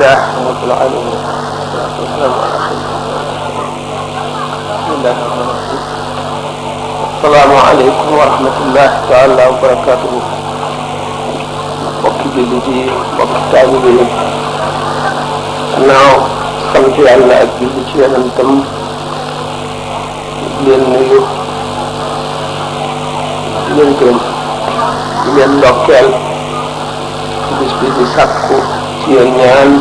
لله رب العالمين والصلاة والسلام على بسم الله الرحمن الرحيم. السلام عليكم ورحمة الله تعالى وبركاته. mbokki jullit yi mbokki taalibe yi naaw sant yàlla ak julli ci yonentam di leen nuyu di leen gërëm di leen ndokkeel bis bi di sàkku ci yéen ñaan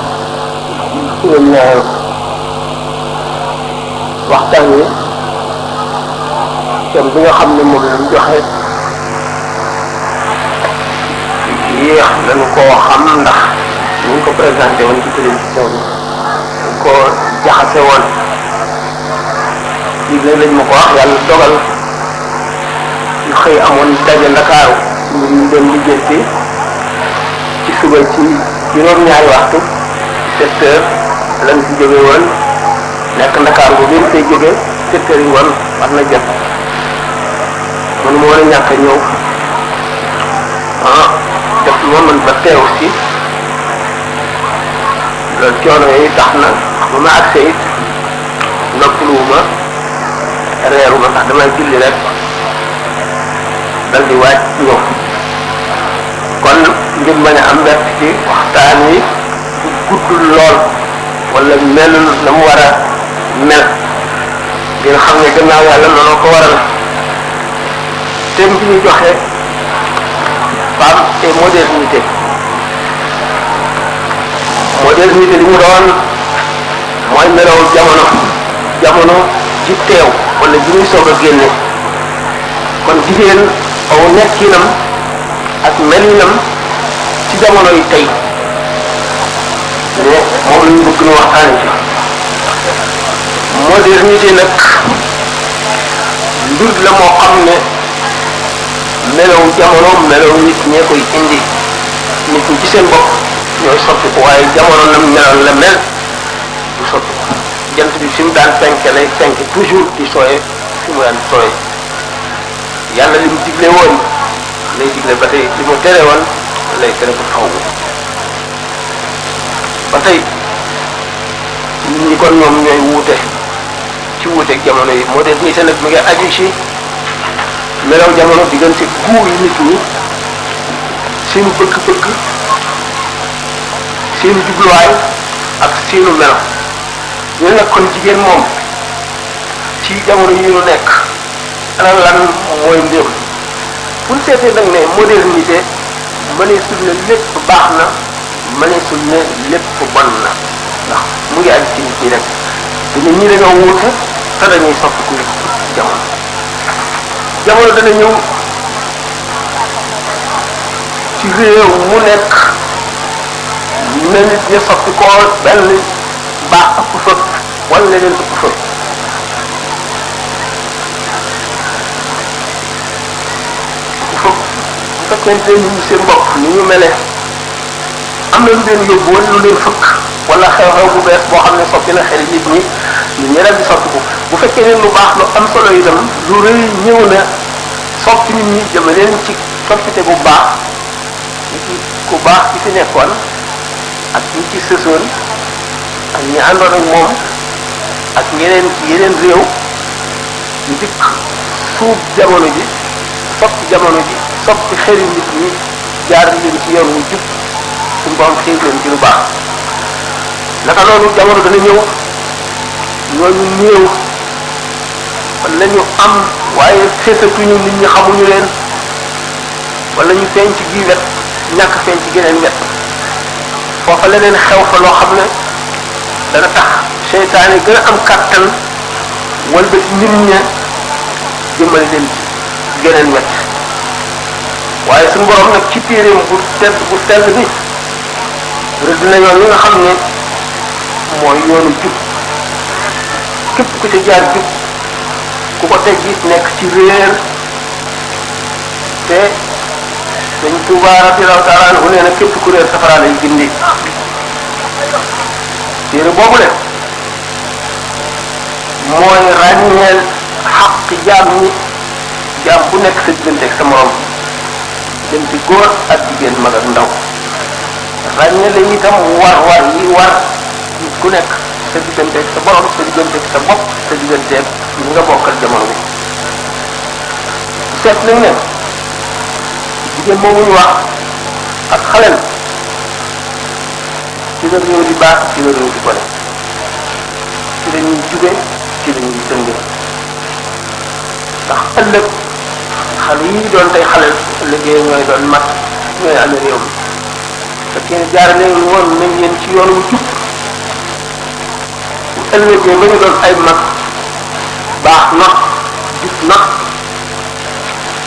waxtaan wi thème bi nga xam ne moom lañ joxe yéex nañu koo xam ndax ñu ngi ko présenté woon ci télévision bi ñu ko jaxase woon digle lañ ma ko wax yàlla dogal ñu xëy amoon daje Ndakaaru ñu doon lijjanti ci suba ci juróom-ñaari waxtu 7 heures lañ fi jóge woon nekk Ndakaaru bu biir fay jóge 7 heures yi woon war na jot man moo war a ñàkk a ñëw def moo mën ba teew si loolu coono yi tax na ba ma agsee it noppaluwuma reeruma sax damay julli rek dal di waaj ñëw kon ngir bañ a am mbett ci waxtaan wi guddul lool wala melul na mu war a mel ngir xam ne gannaaw yàlla noonu ko waral thème bi ñu joxe femme et modernité modernité li mu doon mooy melaw jamono ji teew wala ji muy soog a génne kon jigéen aw nekkinam ak melinam ci jamono yi tey mais moom la ñu bëgg nu waxtaane ci modernité nag mbir la moo xam ne melaw jamono melaw nit ñee koy indi nit ñi ci seen bopp ñooy soppi ko waaye jamono nam meloon la mel du soppi ko jant bi fi mu daan fenke lay fenk toujours di sooye fi mu daan sooye yàlla li mu digle woon lay digle ba tey li mu tere woon lay tere ko faw ba tey nit ñi kon ñoom ñooy wuute ci wuuteeg jamono yi modernité nag mi ngi aju ci melaw jamono diggante guu yi nit ñi seenu bëgg-bëgg seenu jubluwaay ak seenu melo ñu nag kon jigéen moom ci jamono yi ñu nekk ana lan mooy mbirum pour seetee nag ne modernité mëneesul ne lépp baax na mëneesul ne lépp bon na ndax mu ngi aju ci nit ñi rek dañu ñi dañoo wuute te dañuy soppiku jamono dana ñëw ci réew mu nekk na nit ñi soppi ko benn baax ëpp fa wala leneen ëpp fa bu fekkente ni ñu seen bopp ni ñu mele am na lu leen yóbbu wala lu leen fëkk wala xew-xew bu bees boo xam ne soppi na xel nit ñi ñu ñeneen di soppi ko bu fekkee ne lu baax lu am solo itam lu rëy ñëw na soppi nit ñi jëme leen ci soppite bu baax nit ku baax ci fi nekkoon ak ñi ci sësoon ak ñi àndoon ak moom ak ñeneen ci yeneen réew ñu dikk suub jamono ji soppi jamono ji soppi xeli nit ñi jaar leen ci yoon wu jub suñu borom xëy leen ci lu baax naka noonu jamono dana ñëw ñooñu néew wala ñu am waaye féetatuñu nit ñi xamuñu leen wala ñu feeñ ci gi wet ñàkk feeñ ci geneen wet foofa leneen xew fa loo xam ne dana tax seytaane gën a am kàttan wala ba nit ña jëmale leen geneen wet waaye suñu borom nag ci téeréem bu tedd bi rëdd na yoon yi nga xam ne mooy yoonu jub képp ku ca jaar jub ku ko teg it nekk ci réer te dañ Tuubaa radiyallaahu taala anhu nee na képp ku réer safara lay gindi téere boobu le mooy ràññeel xaq jaam ñi jaam bu nekk sa diggante ak sa morom diggante góor ak jigéen mag ak ndaw ràññale itam war yi war ku nekk sa digganteeg sa borom sa digganteeg sa bopp sa digganteeg ñi nga bokkal jamono bi seet nañ ne jigéen moomu ñu wax ak xaleel ci la réew di baax ci la réew di bone ci la ñuy jube ci la ñuy dënge ndax ëllëg xale yi doon tey xaleel ëllëgee ñooy doon mag ñooy amee réew mi fekkee ne jaarale woon nañ leen ci yoon wu jub bu ëllëgee ba ñu doon ay mag baax na jub na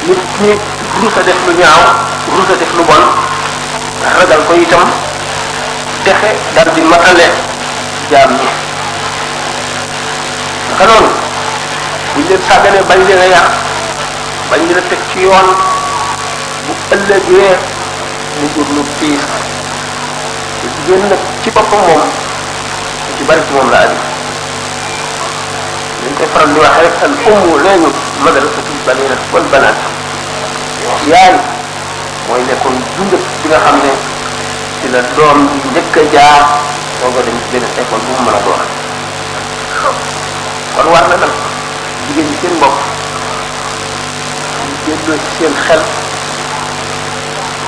nit ñi rusa def lu ñaaw rusa def lu bon ragal ko itam texe dal di matale jaam ñi naka noonu buñ leen sàgganee bañ leen a yàq bañ leen a teg ci yoon bu ëllëgee mu jur lu tiis te jigéen nag ci boppam moom ci bari ci moom la aju dañ koy faral di waxee rek al ummu leenu madrasatul banina wal banaat yaay mooy nekkoon dund bi nga xam ne ci la doom bi njëkk a jaar soo ko dem ci benn école bu mu mën a doon kon war na nag jigéen ñi seen bopp ñu jélloo ci seen xel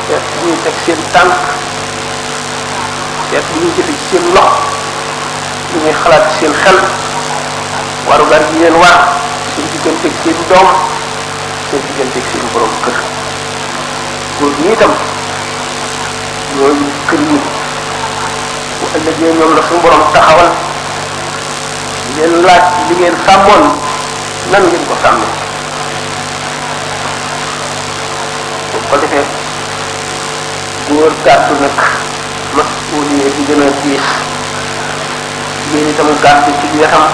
seet bu ñuy teg seen tànk seet bu ñuy jëfe ci seen loxo lu ñuy xalaat ci seen xel warugar yi leen war seen digganteeg seen doom seen digganteeg seen borom kër góor ñi itam ñooñu kër yi bu ëllëgee ñoom la suñu borom taxawal leen laaj li ngeen sàmmoon nan ngeen ko sàmmee bu ko defee góor gàddu nag masuuliye bi gën a diis jigéen itam gàddu ci wetam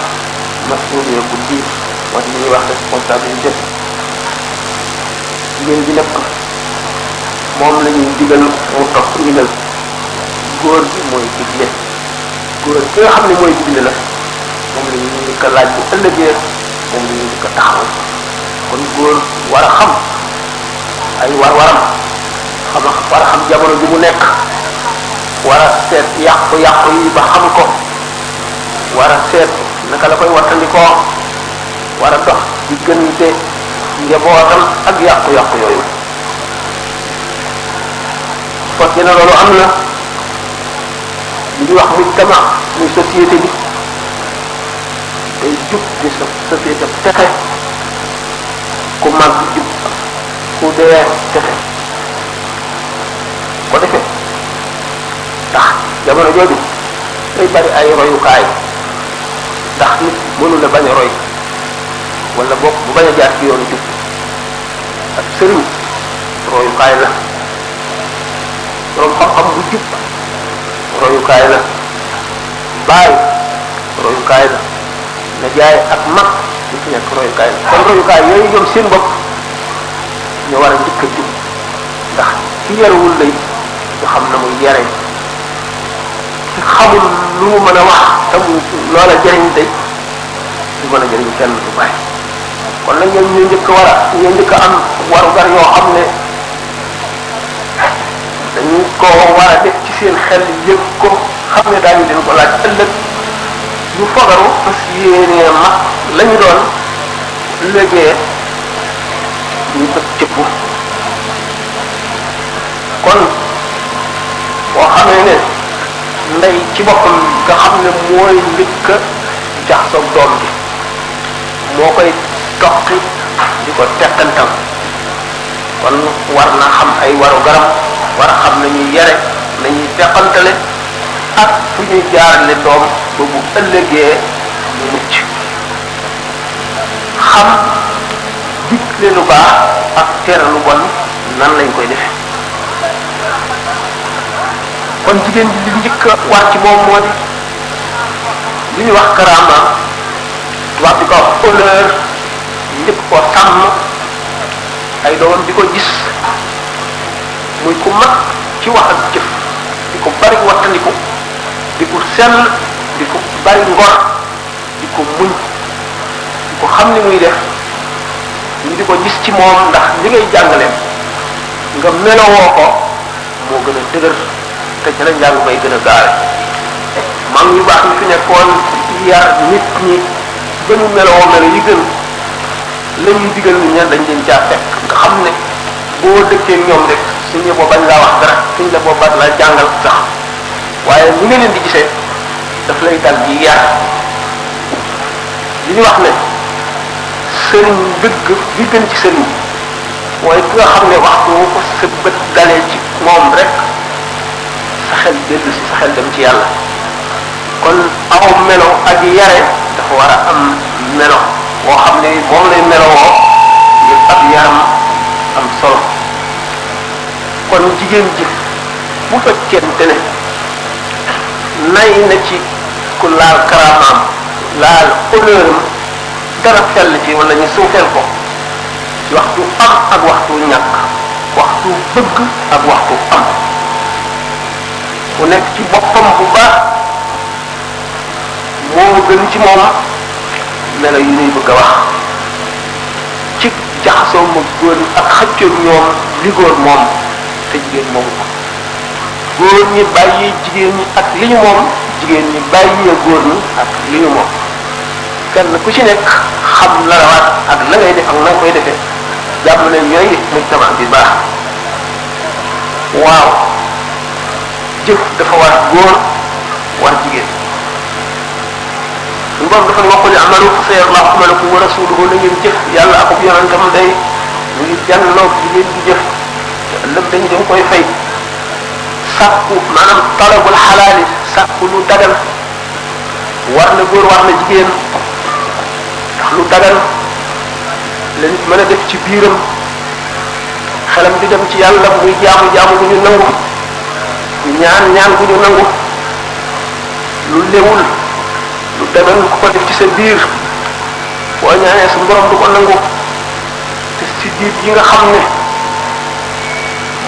masuuliye bu diis moo di ñuy wax responsabilité jigéen bi nekk moom la ñuy digal mu topp ndigal góor gi mooy digle góor ki nga xam ne mooy digle la moom la ñuy njëkk a laaj bu ëllëgee moom la ñuy njëkk a taxaw kon góor war a xam ay war-waram war a xam jamono bi mu nekk war a seet yàqu-yàqu yi ba xam ko war a seet naka la koy wattandikoo war a dox diggante njabootam ak yàqu-yàqu yooyu fekkee na loolu am na li ñuy wax mujtama muy société bi day jub di société texe ku mag jub ku dee texe ko defee ndax jamono jooju day bari ay royukaay ndax nit mënu la bañ a roy wala boog bu bañ a jaar ci yoonu jub ak sëriñ royukaay la borom xam-xam bu jub royukaay la baay royukaay la na jaay ak mag lu ci nekk royukaay la kon royukaay yooyu ñoom seen bopp ñu war a njëkk a jub ndax ci yaruwul lay ñu xam na muy yare ci xamul lu mu mën a wax te mu loola jëriñ day du mën a jëriñ kenn du bàyyi kon nag ñoom ñoo njëkk a am warugar yoo xam ne dañu ko war a def ci seen xel yëg ko xam ne daañu leen ko laaj ëllëg ñu fogaru parce que yéenee mag la ñu doon légee ñu ko cëpp kon boo xamee ne ndey ci boppam nga xam ne mooy njëkk a jaxasoo doom bi moo koy toqi di ko teqantal kon war na xam ay waru garam war a xam nañuy yare nañuy teqantale ak fu ñuy jaarale doom ba bu ëllëgee ñu mucc xam digle lu baax ak tere lu bon nan lañ koy defe kon jigéen ji li njëkk a war ci moom moo di li ñuy wax karaama wax di ko wax honneur njëkk ko sàmm ay doomam di ko gis muy ku mag ci wax ak jëf di ko bari wattandiku di ko sell di ko bari ngor di ko muñ di ko xam ni muy def ñu di ko gis ci moom ndax li ngay jàngale nga melowoo ko moo gën a dëgër te ci la njàng bay gën a gaare mag yu baax ñu fi nekkoon yar nit ñi ba ñu meloo melo yi gën la ñuy digal nit ña dañ leen caa fekk nga xam ne boo dëkkee ñoom rek suñu boo bañ laa wax dara suñ la boo bañ laa jàngal sax waaye ni nga leen di gisee daf lay dal di yar li ñu wax ne sëriñ dëgg bi gën ci sëriñ mooy ki nga xam ne waxtu wu ko sa bët dalee ci moom rek sa xel dellu si sa xel dem ci yàlla kon aw melo ak yare dafa war a am melo boo xam ne moom lay melowoo ngir ab yaram am solo kon jigéen ji bu fekkente ne nay na ci ku laal karaamaam laal honneuram dara fell ci wala ñu suufeel ko ci waxtu am ak waxtu ñàkk waxtu bëgg ak waxtu am ku nekk ci boppam bu baax moo gën ci moom melo yi ñuy bëgg a wax ci jaxasoo ma góor ak xëccoog ñoom li góor moom te jigéen moomu ko góor ñi bàyyi jigéen ñi ak li ñu moom jigéen ñi bàyyi góor ñi ak li ñu moom kenn ku ci nekk xam la rawaat ak la ngay def ak na nga koy defee jàmm ne ñooy mujtama bi baax waaw jëf dafa war góor war jigéen suñu borom dafa ne waxul amalu fa sayarallahu amalakum wa rasuluhu na ngeen jëf yàlla ak yonentam day ñu ngi jànloog jigéen di jëf te ëllëg dañu dem koy fay sàkku maanaam talabul xalaali sàkku lu dagal war na góor war na jigéen ndax lu dagal la nit mën a def ci biiram xelam di dem ci yàlla muy jaamu bu ñu nangu ñaan bu ñu nangu lu lewul lu dagal ku ko def ci sa biir boo ñaanee su borom du ko nangu te si diit yi nga xam ne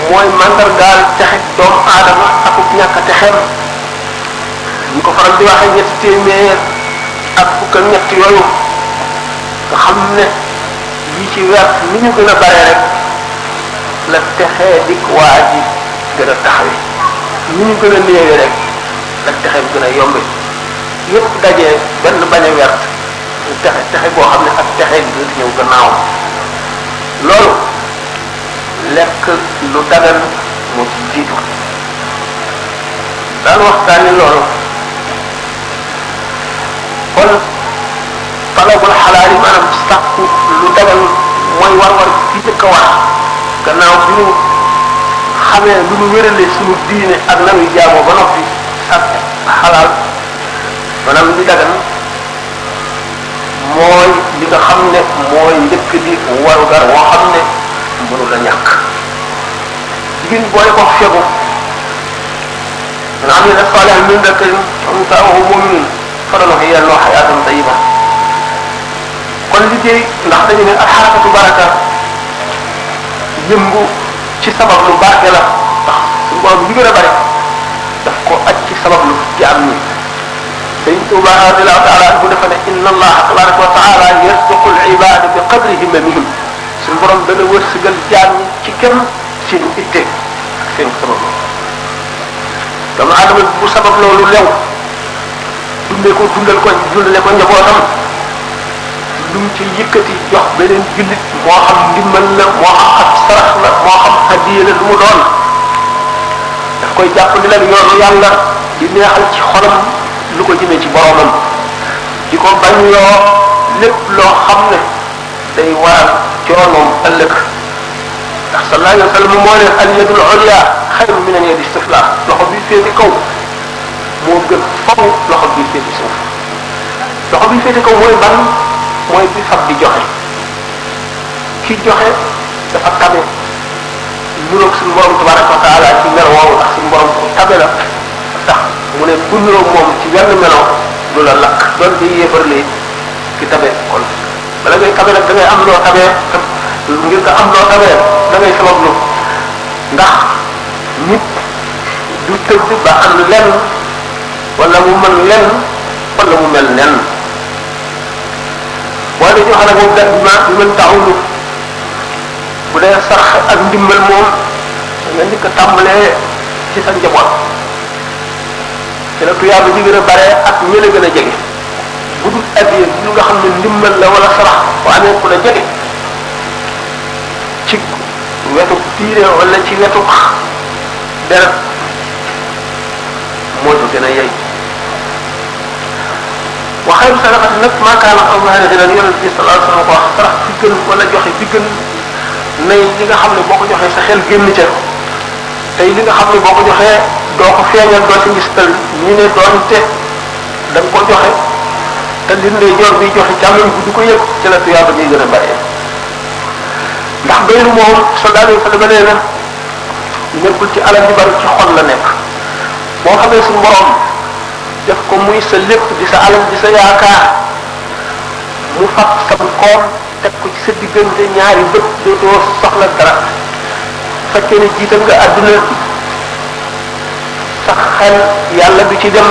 mooy mandargaal texe doomu aadama ak ñàkk a texeem ñu ko faral di waxee ñetti téeméer ak fukk ak ñett yooyu nga xam ne yi ci wert ni ñu gën a bare rek la texee dik waa ji gën a taxawe ni ñu gën a néewee rek la texe bi gën a yombe yëpp dajee benn bañ a wert texe boo xam ne ak texe bi dina ñëw gannaaw loolu lekk lu dagan moo ci jiitu daan waxtaani loolu kon talabul xalaal yi maanaam sàkku lu dagan mooy war ci jëkk a war gannaaw bi ñu xamee lu ñu wérale suñu diine ak nanuy jaamoo ba noppi ak xalaal maanaam li dagan mooy li nga xam ne mooy njëkk di warugar woo xam ne mënu la ñàkk jigéen boole ko fegu man amila salihan min dakarin aw unsaa wa huwa mu'minun falanuhyiyannahu hayaatan tayyiba kon liggéey ndax dañu ne alxarakatu baraka yëngu ci sabab lu barke la ndax suñu borom li gën a bare daf ko aj ci sabab lu jaam ñi Sëriñ Tuuba radiyallahu taala anhu dafa ne inna allaha tabaraka wa taala yarzuqu al-ibaada bi qadri himmamihim suñu borom dana wërsëgal jaam ñi ci kenn seen itte ak seen sabab doomu aadama bu sabab loolu lew dundee ko dundale ko njabootam lu mu ci yëkkati jox beneen jullit moo xam ndimbal la moo xam ak sarax la moo xam hadiya la lu mu doon daf koy jàpp ni la yoonu yàlla di neexal ci xolam lu ko jëmee ci boromam di ko bañ loo lépp loo xam ne day waral coonoom ëllëg ndax sallallahu alayhi wa sallam moo ne al yadul ulya xayru min al yadi sufla loxo bi féete kaw moo gën faw loxo bi féete suuf loxo bi féete kaw mooy ban mooy bi fab di joxe ki joxe dafa tabe nuroog suñu borom tabaraka wa taala ci melo woowu ndax suñu borom ko tabe la tax mu ne ku nuroog moom ci wenn melo du la lakk doon di yéefarlee ki tabe kon bala ngay tabe nag da ngay am loo tabee ngir nga am loo tabee da ngay sabablu ndax nit du tëdd ba am lenn wala mu mën lenn wala mu mel nenn boo dee joxe nag moom da bi mën taxawlu bu dee sarx ak ndimbal moom nga njëkk a tàmbalee ci sa njaboot ci la tuyaaba ji gën a bare ak ñële gën a jege bu dul addiya bi nga xam ne ndimbal la wala sarax bu amee ku la jege ci wetu tiire wala ci wetu deret moo ci gën a yey wa xayru sadaqati nag maa kaana aw zahara dina yonent bi sallallahu alayhi wa sallam ko wax sarax bi gën wala joxe bi gën nay li nga xam ne boo ko joxee sa xel génn ca tey li nga xam ne boo ko joxee doo ko feeñal doo ci gis tal ñu ne doonte da nga ko joxe te li ndey joor bi joxe càmmoñ bi du ko yëg ci la tuyaaba ñuy gën a bare ndax doylu moom soldat yi fa dama nee na nekkul ci alal ji bari ci xol la nekk boo xamee suñu borom def ko muy sa lépp di sa alal di sa yaakaar mu fab sam koom teg ko ci sa diggante ñaari bët dootoo soxla dara fekkee ne jiital nga àdduna sax xel yàlla du ci dem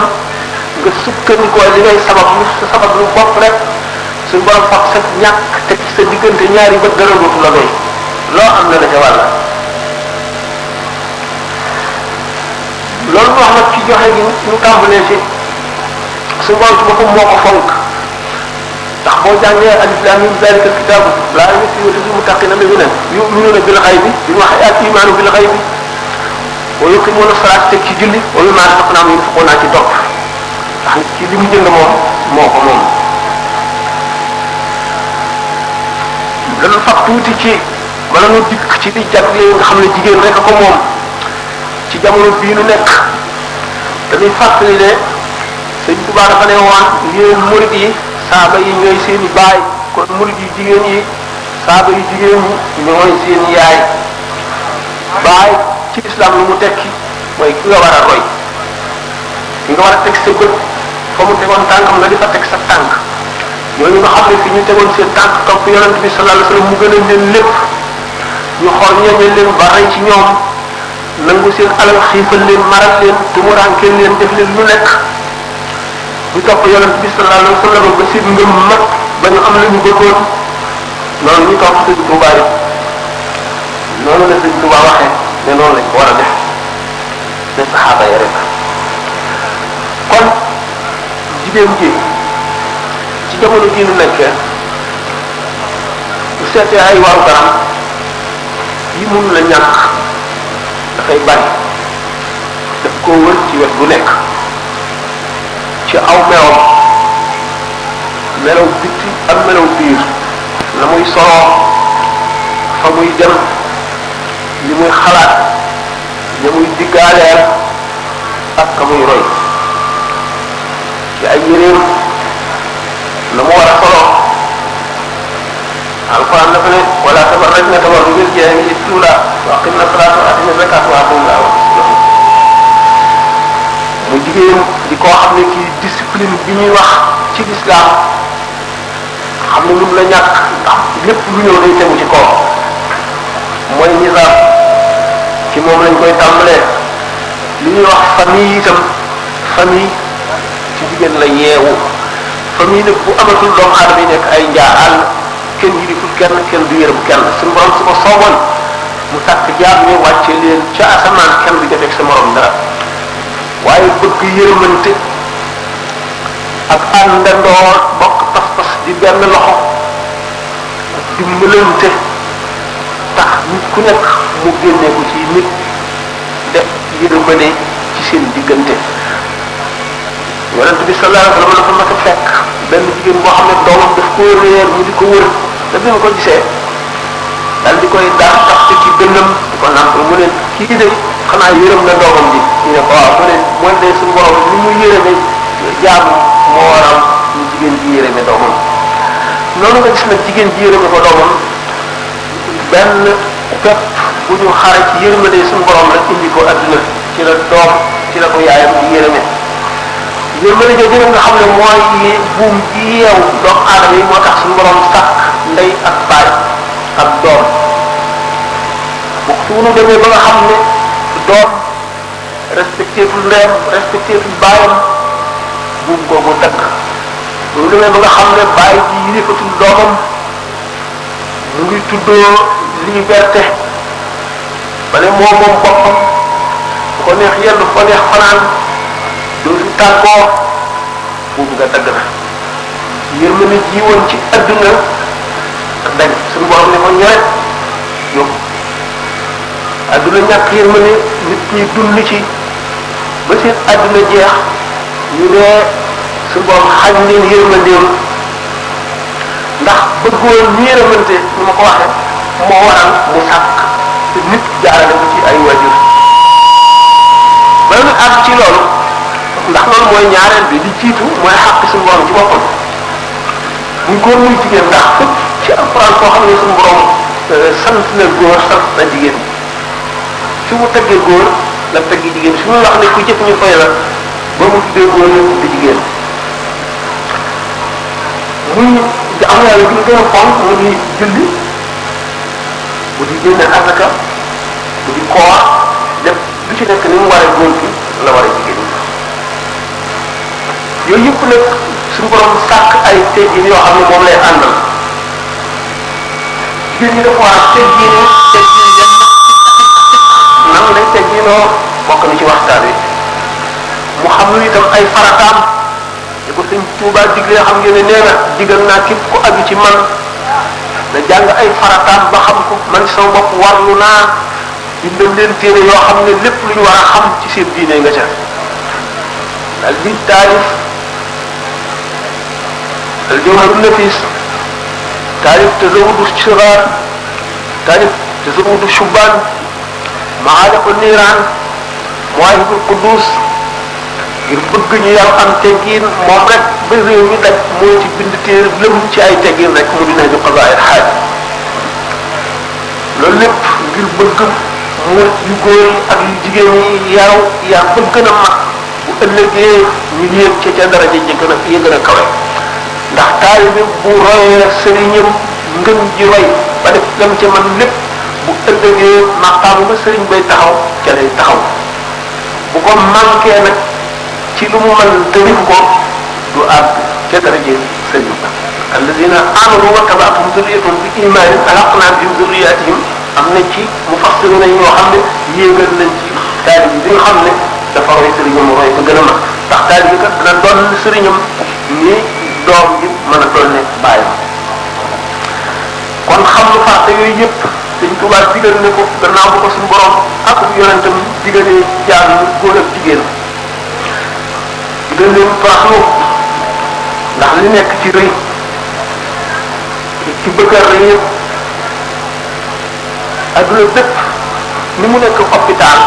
nga sukkandikoo li ngay sabab lu sa sabab lu bopp rek suñu borom fab sa ñàkk teg ci sa diggante ñaari bët dara dootu la doy loo am na la ca wàlla loolu mu wax nag ci joxe gi ñu tàmbalee ci suñu borom ci boppam moo ko fonk ndax boo jàngee alif lam mim zalika alkitabu laa rayba fiihi hudan lil muttaqina alladhina yu'minuna bil ghaybi bi ñu waxee al imaanu bil ghaybi wa yuqimuna salaata teg ci julli wa mimmaa razaqnaahum yunfiquuna ci topp ndax ci li mu jënd moom moo ko moom dana fab tuuti ci bala nu dikk ci di jagle nga xam ne jigéen rek a ko moom ci jamono bii nu nekk dañuy fàttali ne Sëñ Tuubaa dafa ne woon yéen murid yi saaba yi ñooy seen i baay kon murid yu jigéen yi saaba yu jigéen ñi ñooy seen i yaay baay ci islam lu mu tekki mooy ki nga war a roy ki nga war a teg sa bët fa mu tegoon tànkam nga di fa teg sa tànk ñooñu nga xam ne fi ñu tegoon seen tànk topp yonent bi sallallahu alayhi wasallam mu gën a leen lépp ñu xool ñeñe leen ba rey ci ñoom nangu seen alal xiifal leen maral leen tumuraankeel leen def leen lu nekk ñu topp yonent bi sallallahu alayhi wasallam ba seen ngëm mat ba ñu am la ñu bëggoon loolu ñu topp Sëñ Tuubaa yi noonu la Sëñ Tuubaa waxee ne noonu lañ ko war a def ne saxaaba yi rek kon jigéen ji ci jamono jii nu nekkee bu seetee ay waru garam yi mun la ñàkk dafay bari daf koo wër ci wet bu nekk ci aw melom melaw bitti ak melaw biir la muy soloo fa muy dem li muy xalaat li muy diggaaleel ak ka muy roy ci ay yéreem la mu war a soloo alquran dafa ne wala tabarrajna tabarrujal jaahiliyyati l-uulaa wa aqimna salaata wa aatina zakaata wa aatiina llaaha wa rasuulahu mu jigéen di koo xam ne kii discipline bi ñuy wax ci lislaam xam ne mun la ñàkk ndax lépp lu ñëw day tegu ci kaw mooy nisaab ci moom lañ koy tàmbalee li ñuy wax famille itam famille ci jigéen la yeewu famille nag bu amatul doomu aadama yi nekk ay njaaxal kenn yiliful kenn du yërëm kenn suñu borom su ko sooboon mu sàkk jaam ñu wàcce leen ca asamaan kenn du joteeg sa morom dara waaye bëgg yërëmante ak àndandoor bokk pas-pas di benn loxo dimbalante tax nit ku nekk mu génnee ko ci nit def yërëmane ci seen diggante yonent bi sallallahu alayhi wa sallam dafa mas a fekk benn jigéen boo xam ne doomam daf ko réer mu di ko wër te bi nga ko gisee dal di koy daan tax te ci dënnam di ko nàmpal mu ne kii de xanaa yërëm na doomam ji ñu ne ko waaw mu ne mooy de suñu borom ni mu yërëme jaamu moo waral ñu jigéen ji yërëme doomam noonu nga gis nag jigéen ji yërëme ko doomam benn pepp bu ñu xare ci yërmande suñu borom la indi ko adduna ci la doom ci la ko yaayam di yërëme yërmande jooju nga xam ne mooy buum ji yeew doomu aadama yi moo tax suñu borom sàkk ndey ak baay ak doom waxtu wu ñu demee ba nga xam ne doom respecté tul ndeyam respecté tul baayam buum googu dagg bu ñu demee ba nga xam ne baay ji yilifatul doomam mu ngi tuddoo liberté ba ne moom boppam bu ko neex yenn fu ko neex fanaan dootu tàggoo boobu nga dagg na yërmande ji woon ci adduna dañ suñu borom ne ko ñore yóbbu adduna ñàkk yërmande nit ñi dund ci ba seen adduna jeex ñu ne suñu borom xañ leen yërmandeem ndax bëggoon ñu yërmante ni ma ko waxee moo waral mu sàkk nit jaarale ko ci ay wajur bala ñu àgg ci loolu ndax loolu mooy ñaareel bi li jiitu mooy xàq suñu borom ci boppam muy góor muy jigéen ndax fépp ci alquran koo xam ne suñu borom sant na góor sant na jigéen fi mu teggee góor la teggee jigéen fi mu wax ne ku jëf ñu fay la ba mu tuddee góor la tuddee jigéen muy am yàlla bi ñu gën a fonk mu di julli mu di génne asaka mu di koor def lu ci nekk ni mu waree góor gi la waree jigéen ñi yooyu yëpp nag suñu borom sàkk ay teggin yoo xam ne moom lay àndal jigéen ñi dafa war a teggin yan nan lay tegginoo bokk na ci waxtaan wi mu xam lu itam ay farataam di ko sëñ Tuubaa diglee xam ngeen ne nee na digal naa képp ku aju ci man na jàng ay farataam ba xam ko man sama bopp warlu naa bindal leen téere yoo xam ne lépp lu ñu war a xam ci seen diine nga ca dal di taarif al jawharu nafis taarif tazawudu sigaar taarif tazawudu shubaan maaliqu niiraan mawaahibul quddus ngir bëgg ñu yar am teggin moom rek ba réew mi daj moo ci bind téere lëm ci ay teggin rek mu dina ñu qadaa'il haaj loolu lépp ngir bëgg mu yu góor yi ak yu jigéen ñi yaru yaa ba gën a mag bu ëllëgee ñu yéeg ca daraja ji gën a gën a kawe ndax taalibe bu royee sëriñam ngën ji roy ba def lam ca man lépp bu ëllëgee maqaam ba sëriñ bay taxaw ca lay taxaw bu ko manqué nag ci lu mu mën tërifu ko du àgg ca daraje sëriñ ba alladina amanu wa tabaatuhum zurriyatuhum bi imaanin alhaqna bihim zurriyatihim am na ci mufassiruna yi ñoo xam ne yéegal nañ ci taalib bi nga xam ne dafa roy sëriñam roy ko gën a mag ndax taalib bi kat dina doon sëriñam ni doom ji mën a doon ne bàyyam kon xam lu fàtte yooyu yëpp dañ Tuubaa digal ne ko gannaaw bu ko suñu borom ak yonentam digalee jaam góor ak jigéen digal leen toroxlu ndax li nekk ci rëy ci bëgg a rëy yëpp adduna bépp ni mu nekk hôpital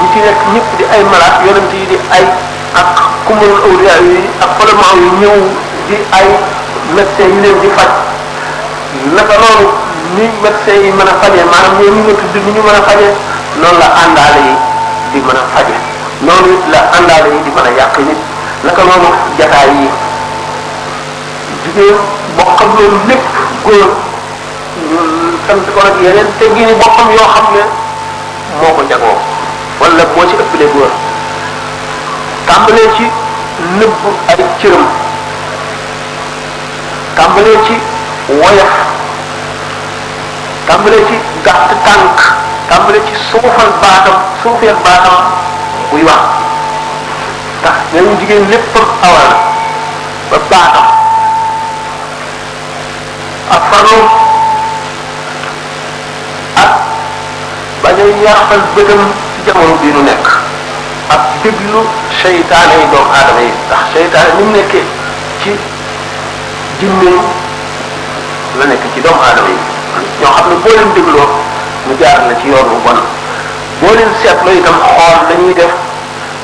ñi ci nekk ñëpp di ay malade yonent yi di ay ak kumalul awliya yi ak folamaa yi ñëw di ay médecins yi leen di faj naka noonu ni médecins yi mën a fajee maanaam ñoom ñu nga tudd ni ñu mën a fajee noonu la àndaale yi di mën a faje noonu it la àndaale yi di mën a yàq nit naka noonu jataay yi jigéen bokkam loolu lépp góor ñu sant ko nag yeneen teggini boppam yoo xam ne moo ko jagoo wala moo ci ëppale góor tàmbalee ci nëbb ay cëram tàmbalee ci woyof tàmbalee ci gàtt tànk tàmbalee ci suufal baatam buy wax tax nañu jigéen léppam awal ba baatam ak farlu ak bañ a yaaxal bëtam ci jamono bii nu nekk ak déglu seytaane yi doomu aadama yi ndax seytaane ni mu nekkee ci jinne la nekk ci doomu aadama yi ñoo xam ne boo leen dégloo mu jaar la ci yoon bu bon boo leen seetloo itam xool lañuy def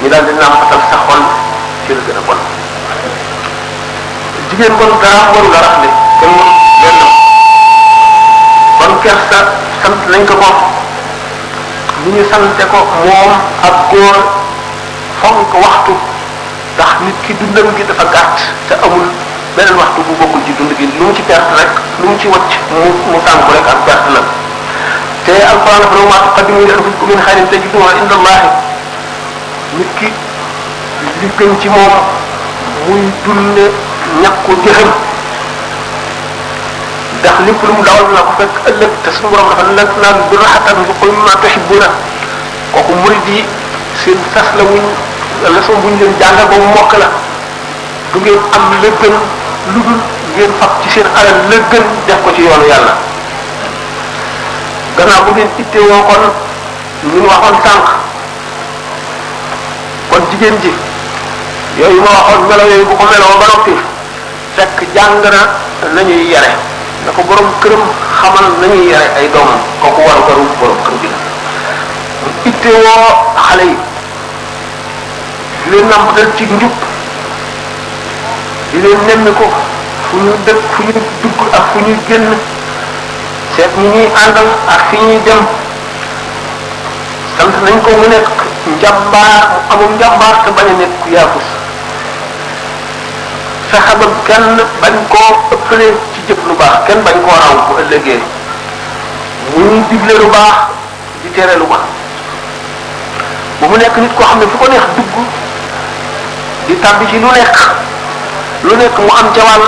ñu daal di nàmpatal sa xol ci la gën a bon jigéen bon dara waru la rafle kenn lenn kon kersa sant nañ ko ni ñu sante ko moom ak góor fonk waxtu ndax nit ki dundam gi dafa gàtt te amul beneen waxtu bu bokkul ci dund gi lu mu ci perte rek lu mu ci wacc mu sànku rek ak perte la te alquran dafa ne wa maa tuqaddimu li anfusikum min xayrin tajiduhu inda allahi nit ki li gën ci moom muy dunde ñàkku jëfam ndax lépp lu mu dawal na ko fekk ëllëg te suñu borom dafa lan tanaalul birra hattaa tunfiqu mimmaa tuhibbuuna kooku murid yi seen sas la wuñ leçon bu ñu leen jàngal ba mu mokk la du ngeen am la gën lu dul ngeen fab ci seen alal la gën def ko ci yoonu yàlla gannaaw bu ngeen ittewoo kon ñu waxoon sànq kon jigéen ji yooyu ma waxoon melo yooyu bu ko meloo ba noppi fekk jàng na nañuy yare na ko borom këram xamal nañuy yare ay doomam kooku waru garu borom kër bi la mu ittewoo xale yi di leen nampatal ci njub di leen nemmi ko fu ñu dëkk fu ñu dugg ak fu ñuy génn seet ñi ñuy àndal ak fi ñuy dem sant nañ ko mu nekk njàmbaar mu amul njàmbaar te bañ a nekk ku yaafus fexe ba kenn bañ koo ëppale ci jëf lu baax kenn bañ koo raw bu ëllëgee muy digle lu baax di tere lu baax bu mu nekk nit koo xam ne fu ko neex dugg di tàbbi ci lu nekk mu am ca wàll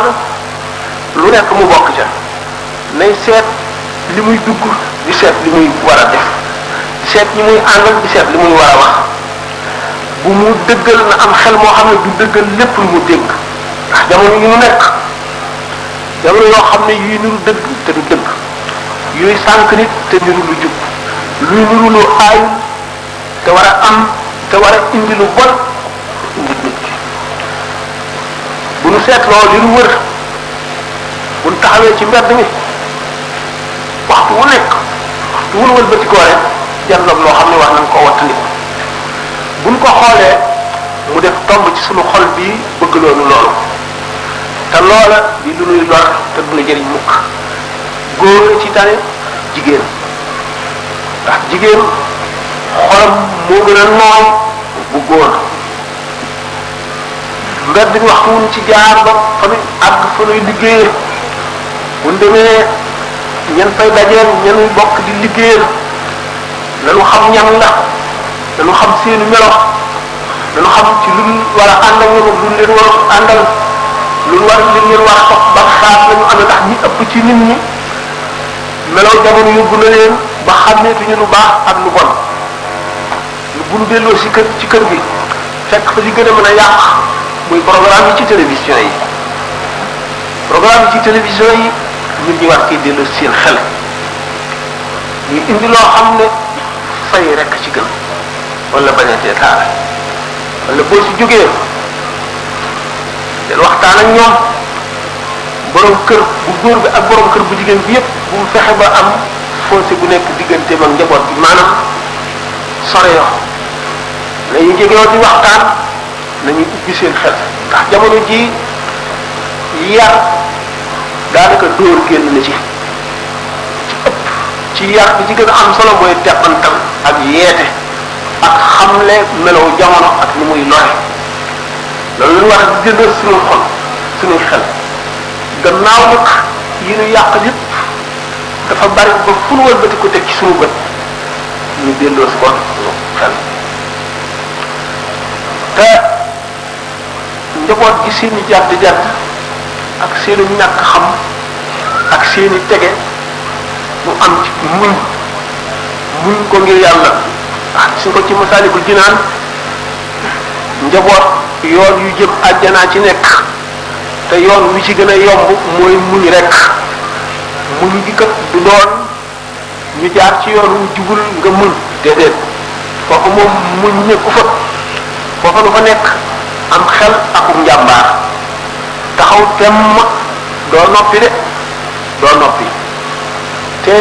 lu nekk mu bokk ca nay seet li muy dugg di seet li muy war a def di seet ñi muy àndal di seet li muy war a wax bu mu dëggal na am xel moo xam ne du dëggal lépp lu mu dégg ndax jamono yi ñu nekk jamono yoo xam ne yuy niru dëgg te du dëgg yuy sànq nit te niru lu jub luy niru lu aayul te war a am te war a indi lu bon indi nit ki bu nu seetloo li nu wër bu nu taxawee ci mbedd mi waxtu wu nekk waxtu wu nu wëlbatikoo rek janloog loo xam ne wax nañ koo wattandiku bu nu ko xoolee mu def tomb ci sunu xol bii bëgg loonu loolu te loola di lu nuy lor te du nu jëriñ mukk góor ci tane jigéen ndax jigéen xolam moo gën a nooy bu góor mbedd bi waxtu wuñ ci jaar ba fa nuy àgg fa nuy liggéeyee buñ demee ñen fay dajeel ñenuy bokk di liggéeyal lañu xam ñan la dañu xam seeni melo dañu xam ci luñ war a àndal ñoom luñ leen war a àndal luñ war liñ leen war a topp ba xaat lañu am ndax ñi ëpp ci nit ñi melaw jamono yóbbu na leen ba xàmmeetuñu lu baax ak lu bon bu ñu delloo ci kër gi fekk fa li gën a mën a yàq muy programme yi ci télévision yi programme yi ci télévision yi nit ñi war koy delloo seen xel ñu indi loo xam ne fay rekk ci gën wala bañ a teetaale wala boo ci jógee del waxtaan ak ñoom borom kër bu góor bi ak borom kër bu jigéen bi yépp bu mu fexe ba am fossé bu nekk digganteem ak njaboot bi maanaam sore yo nañu jegewoo di waxtaan nañu ubbi seen xel ndax jamono ji yar daanaka dóor génn na ci ëpp ci yar bi ci gën a am solo mooy teqantal ak yeete ak xamle melow jamono ak ni muy lore loolu lu war a delloo suñu xol suñuy xel gannaaw nag yi ñu yàq yépp dafa bari ba fu nu wëlbati ko teg ci suñu bët ñu delloo si kon xel te njaboot gi seeni jàdd ak seeni ñàkk xam ak seeni tege mu am ci muñ ko ngir yàlla ah su ko ci Masaalikul Jinaan njaboot yoon yu jëm àjjanaa ci nekk te yoon wi ci gën a yomb mooy muñ rek muñ gi kat du doon ñu jaar ci yoon wu jubul nga muñ déedéet foofu moom muñ nekku fa foofa lu fa nekk am xel akum njàmbaar taxaw temm doo noppi de doo noppi te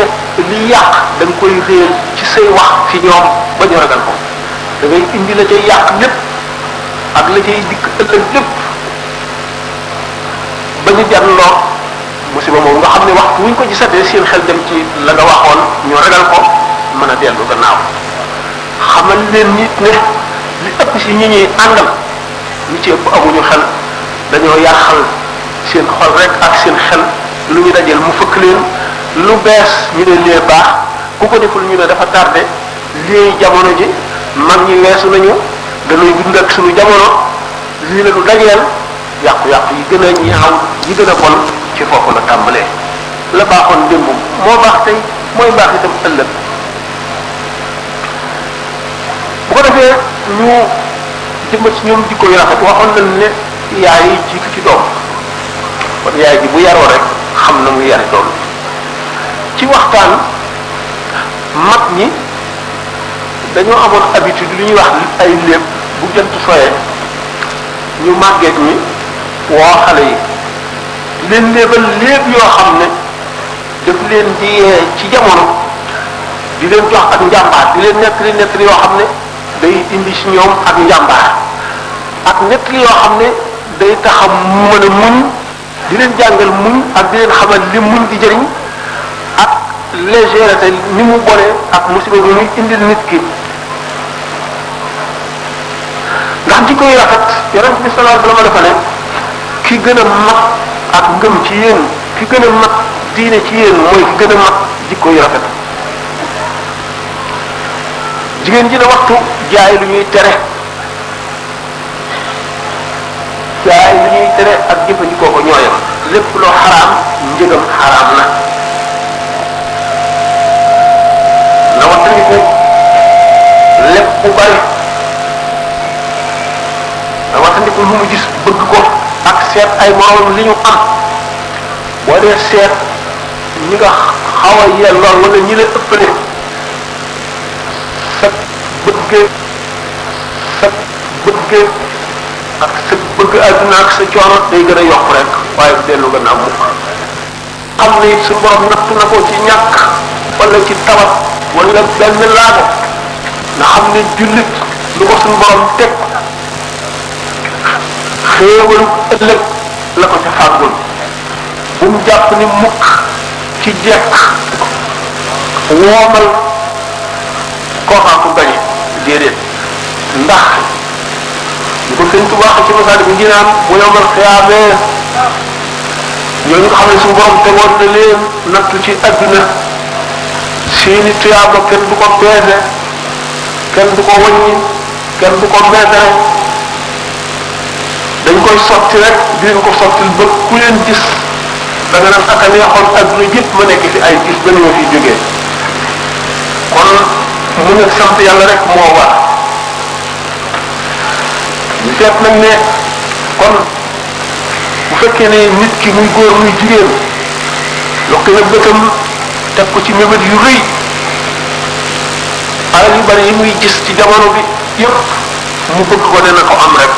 li yàq da nga koy réer ci say wax ci ñoom ba ñu ragal ko da ngay indi la cay yàq lépp ak la cay dikk ëllëg lépp ba ñu janloo musiba moom nga xam ne waxtu wuñ ko gisatee seen xel dem ci la nga waxoon ñu ragal ko mën a dellu gannaaw xamal leen nit ne li ëpp si ñi ñuy àndal ñu ci ëpp amuñu xel dañoo yàqal seen xol rek ak seen xel lu ñu dajeel mu fëkk leen lu bees ñu ne lee baax ku ko deful ñu ne dafa tardé lii jamono ji mag ñi weesu nañu dañuy dund ak suñu jamono lii la ñu dajeel yàqu-yàqu yi gën a ñaaw yi gën a bon ci foofu la tàmbalee la baaxoon démb moo baax tey mooy baax itam ëllëg bu ko defee ñu jëmbat ci ñoom jikko yu rafet waxoon nañ ne yaay yi jiitu ci doom kon yaay ji bu yaroo rek xam na muy yare doom ci waxtaan mag ñi dañoo amoon habitude lu ñuy wax ay léeb bu jant soyee ñu màggeet ñi woo xale yi di leen léebal léeb yoo xam ne daf leen di yee ci jamono di leen jox ak njàmbaar di leen nettali yoo xam ne day indi ci ñoom ak njàmbaar ak nettali yoo xam ne day taxam mën a muñ di leen jàngal muñ ak di leen xamal li muñ di jëriñ ak légèreté ni mu bone ak musiba bi muy indil nit ki ndax jikko yu rafet yonent bi sallallahu alayhi wasallam dafa ne ki gën a mat ak ngëm ci yéen ki gën a mat diine ci yéen mooy ki gën a mat jikko yu rafet jigéen ji ne waxtu jaay lu ñuy tere jaay lu ñuy tere ak jëfandikoo ko ñooyam lépp loo xaraam njëgam xaraam na na wattandiku lépp bu bari na wattandiku lu mu gis bëgg ko ak seet ay moroom li ñu am boo dee seet ñi nga xaw a yellool wala ñi la ëppale sa bëgge ak sa bëgg àdduna ak sa coono day gën a yokk rek waaye dellu gannaaw mukk xam ne it su borom nattu na ko ci ñàkk wala ci tawat wala benn laago nga xam ne jullit lu ko suñu borom teg xéewalu ëllëg la ko ca fàggul bu mu jàpp ni mukk ci jekk woomal kookaa ko gañe déedéet ndax ñu ko sëñ Tuubaa ci masaali bi nginaan bu yomal xiyaamee ñooñu nga xam ne suñu borom tegoon na leen nattu ci adduna seeni tuyaaba kenn du ko peese kenn du ko wàññi kenn du ko meetare dañ koy sotti rek di leen ko sottil ba ku leen gis da nga naan ak a neexoon adduna yëpp ma nekk fi ay gis ba ni ma fi jógee kon mu ne sant yàlla rek moo war ñu seet nag ne kon bu fekkee ne nit ki muy góor muy jigéen lokk na bëtam teg ko ci mébét yu rëy alal yu bari yi muy gis ci jamono bi yëpp mu bëgg ko ne na ko am rek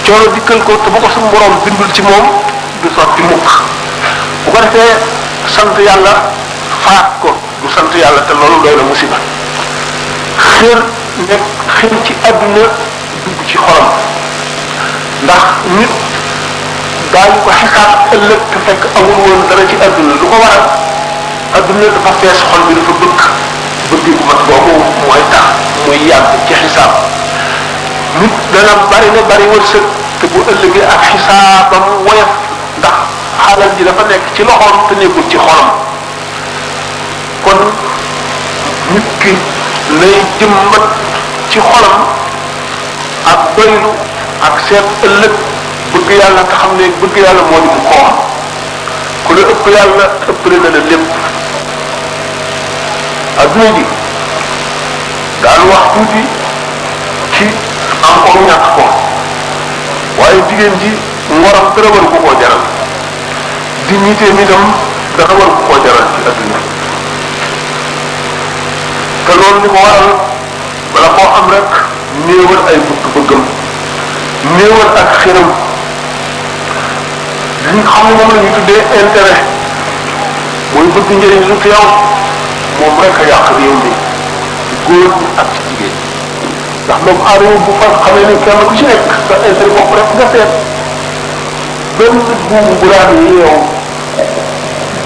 coono dikkal ko te bu ko suñu borom bindul ci moom du sotti mukk bu ko defee sant yàlla faat ko du sant yàlla te loolu doy na musiba xër nekk xër ci àdduna dugg ci xolam ndax nit daañu ko xisaab ëllëg te fekk amul woon dara ci àdduna lu ko waral àdduna dafa fees xol bi dafa bëgg bu mat boobu mooy tax muy yàgg ci xisaab nit dana bari wërsëg te bu ëllëgee ak xisaabam woyof ndax xalal ji dafa nekk ci loxoom te nekkul ci xolam kon nit ki lay jëmmat ci xolam ak doylu ak seet ëllëg bëgg yàlla te xam ne bëgg yàlla moo di mu koom ku la ëpp yàlla ëppale na la lépp adduna ji daal wax tuuti ci am ko ñàkk ko waaye jigéen ji ngoram dara war ko koo jaral dignité mi tam dara war ko koo jaral ci adduna te loolu li ko waral bala koo am rek néewal ay bëgg-bëggam néewal ak xiram li xam ne moom la ñuy tuddee intérêt mooy bëgg njëriñ lu teew moom rek a yàq réew mi góor ñi ak ci jigéen ndax doomu aadama bu fa xamee ne kenn ku ci nekk sa intérêt bopp rek nga seet benn buubu bu daan yeew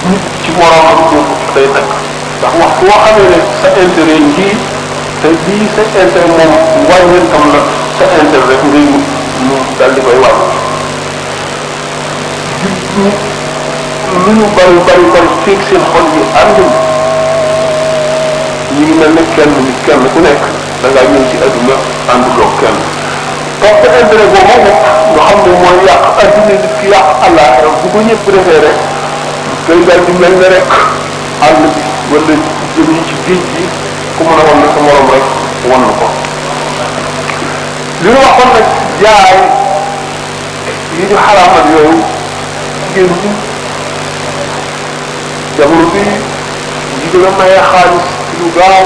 nit ci moroomam boobu day nekk ndax waxtu boo xamee ne sa intérêt ngi te bii sa intérêt moom wàññi tam la sa intérêt rek ngay wut mu dal di koy wàññi lu ñu bari feeg seen xol yi àndul ñu ngi mel ne kenn ku nekk da ngaa ñëw ci adduna ànduloo kenn topp intérêt boobu nga xam ne mooy yàq adduna nit ki yàq àllaaxira bu ko ñëpp defee rek day dal di mel ne rek àll bi wala jëm yi ci géej gi ku mën a wan na sa morom rek wan na ko li ñu waxoon nag jaay yi ñu xaraamal yooyu jigéen ñi jamono bi yi gën a maye xaalis ci lu gaaw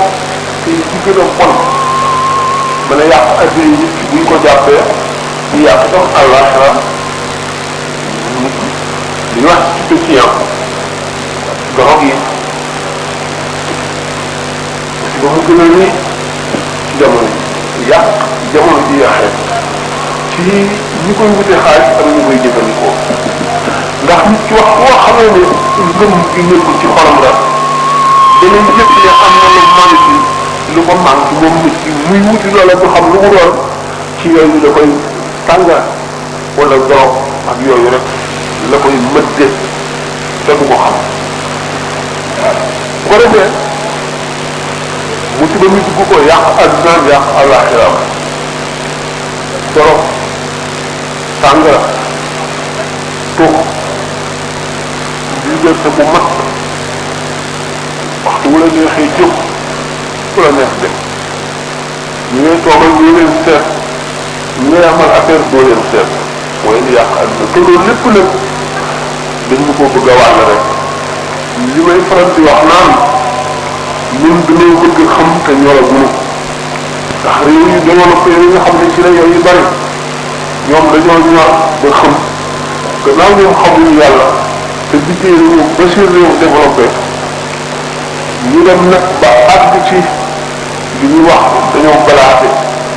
te yi gën a bon mën a yàq adduna yi buñ ko jàppee di yàq tam àllaaxira li ñu wax stupéfiant drogue yi parce que ba mu gën a nii ci jamono yàq jamono ji yàqee ci ñi koy wutee xaalis ak ñi koy jëfandikoo ndax nit ci wax boo xamee ne ngëm gi nekkul ci xolam la danañ yëpp ne am na lu manqué lu ko manqué moom nit ki muy wuti loola du xam lu mu doon ci yooyu da koy tànga wala dorog ak yooyu rek la koy mëdde te du ko xam bu ko defee musiba mi dugg ko yàq adduna yàq àllaaxiraam dorog tàngara tux liberté bu mat waxtu wu la neexee jóg fu la neex dem ñu ngay toogal ñu leen seet ñu ngay amal affaire doo leen seet mooy li yàq àdduna te loolu lépp nag dañ ñu ko bëgg a wàll rek li may faral di wax naan ñun dañoo bëgg xam te ñoraguñu ndax réew yu développé yi nga xam ne ci la yooyu bari ñoom dañoo ñor ba xam gannaaw ñoom xamuñu yàlla te liggéey nañu ba seen réew développé ñu dem nag ba àgg ci li ñuy wax dañoo balaate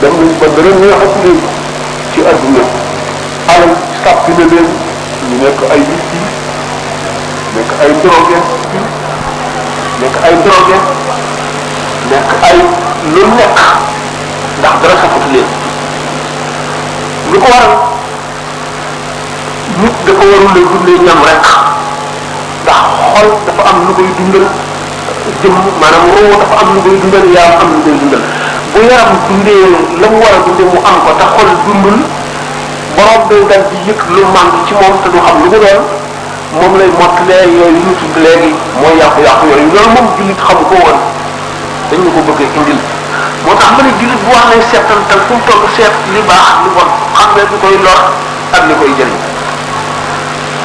dem nañ ba dara neexat leen ci adduna alal sàppi na leen ñu nekk ay nit yi nekk ay drogué nekk ay drogué nekk ay lu nekk ndax dara safatu leen lu ko waral nit dafa warul lay dundee ñam rek ndax xol dafa am lu koy dundal jëm maanaam roo dafa am lu koy dundal yaram am lu koy dundal bu yaram dundee la mu war a dundee mu am ko te xol dundul borom day dal di yëg lu manque ci moom te du xam lu mu doon moom lay mottalee yooyu ñu tudd léegi mooy yàqu-yàqu yooyu loolu moom jullit xamu ko woon dañ ñu ko bëgg a indil moo tax ma ne jullit bu wax lay seetantal fu mu toll seet li baax li bon xam ne li koy lor ak li koy jëriñ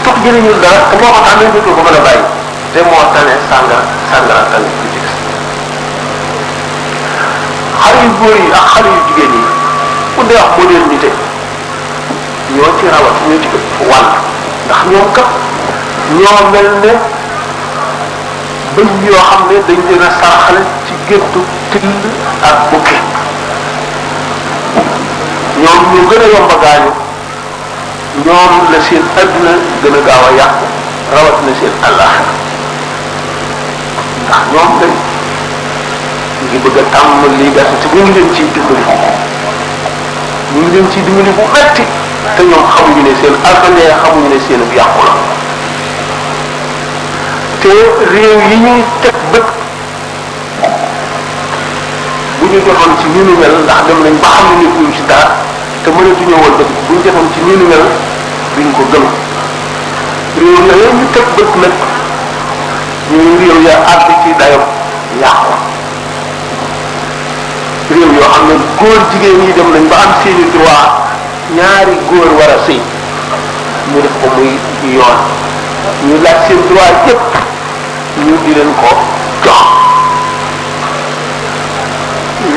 toog jëriñul dara te moo ko tax nañ ko mën a bàyyi te moo tane sàngara tane lu ci des xale yu góor yi ak xale yu jigéen yi bu dee wax modernité ñoo ci rawat ñoo ci ëpp wàll ndax ñoom kat ñoo mel ne bëñ yoo xam ne dañ leen a saraxale ci géttu till ak bukki ñoom ñu gën a yomb a gaañu ñoom la seen adduna gën a gaaw a yàqu rawat na seen àllaaxira ndax ñoom dañ ngi bëgg a tàmm lii gas te ñu ngi leen ciy dimbali ñu ngi leen ciy dimbali bu metti te ñoom xamuñu ne seen alkandee xamuñu ne seen yàqu la te réew yi ñuy teg bët bu ñu defoon ci ni nu mel ndax dem nañ ba xam ne nit ñu ci dara te mënatuñoo woon bët bu ñu defoon ci ni nu mel duñ ko gëm réew yooyu ñu teg bët nag ñooy réew ya àgg ci dayo yàqu réew yoo xam ne góor jigéen yi dem nañ ba am seeni droit ñaari góor war a sëy ñu def ko muy yoon ñu laaj seen droit yépp ñu di leen ko jox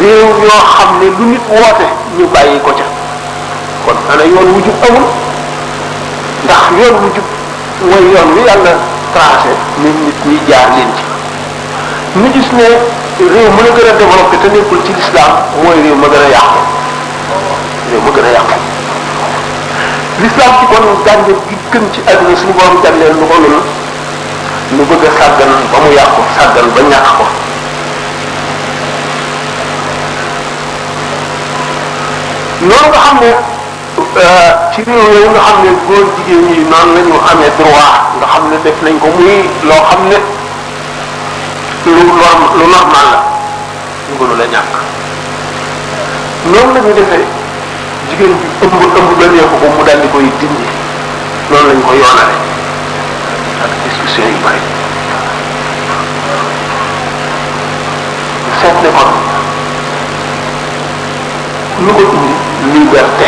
réew yoo xam ne lu nit woote ñu bàyyi ko ca kon ana yoon wu jub amul ndax yoon wu jub mooy yoon wi yàlla tracé nit ñi jaar leen ci ñu gis ne réew mën a gën a développé te nekkul ci l'islam mooy réew ma gën a yàqu réew ma gën a yàqu l'islam ci kon gàncax gi gën ci àdduna suñu borom jàllee lu ko loolu lu bëgg a sàggan ba mu yàqu sàggan ba ñàkk ko loolu nga xam ne ci réew yooyu nga xam ne góor jigéen ñi noonu la ñu amee droit nga xam ne def nañ ko muy loo xam ne lu normal la ñu gënu la ñàkk noonu la ñu defee jigéen bi ëmb ba neexu ko mu daal di koy dindi noonu lañ ko yoonale ak discussion yu bari seet ne kon lu ko indi liberté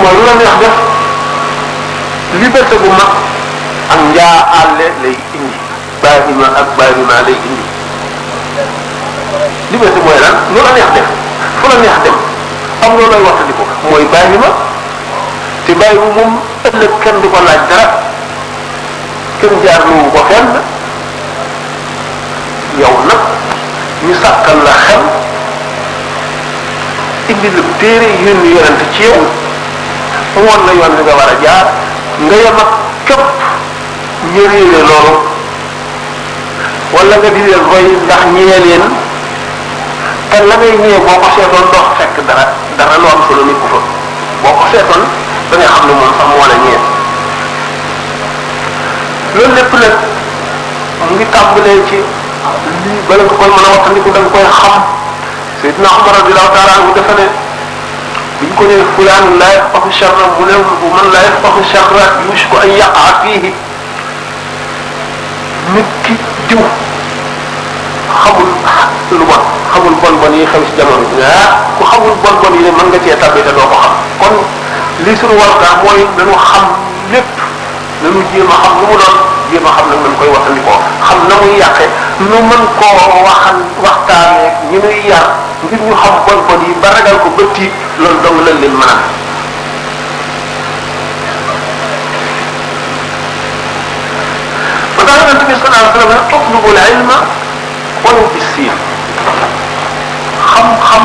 mooy lu la neex def liberté bu mag ak njaa àlle lay indi bàyyima ak bàyyima lay indi liberté mooy lan lu la neex def fu la neex dem am loolu lay waxtandi ko mooy bàyyima te bàyyima moom ëllëg kenn du ko laaj dara kenn jaar lu ko fenn yow nag ñu sàkkal la xel indi la téere yónni yonent ci yow woon la yoon bi nga war a jaar nga yem ak képp ñu réere loolu wala nga di leen roy ndax ñee leen te la ngay ñëwee boo ko seetoon dox fekk dara lu am solo nit ku fa boo ko seetoon da nga xam ne moom sax moo la ñëwee loolu lépp nag mu ngi tàmbalee ci lii bala nga koy mën a wattandiku da nga koy xam Seydina Umar radiyallahu taala anhu dafa ne biñ ko nee fulaan laa yafqahu sharra mu ne man laa yafqahu sharra yushku an yaqaa fiihi nit ki diw xamul lu bon xamul bon yi xew ci jamono bi ku xamul bon yi ne mën nga cee tabbi te doo ko xam kon li suñu warta mooy dañu xam lépp dañu jéem a xam lu mu doon jéem a xam nag nañ koy waxandikoo xam na muy yàqe nu mën koo waxtaanee ñi nuy yar ngir ñu xam bon yi ba ragal ko bëtti loolu dong lañ leen mën a ba tax yonent bi sallallahu alayhi wa sallam ne utlubul ilma walaw bis-siin xam-xam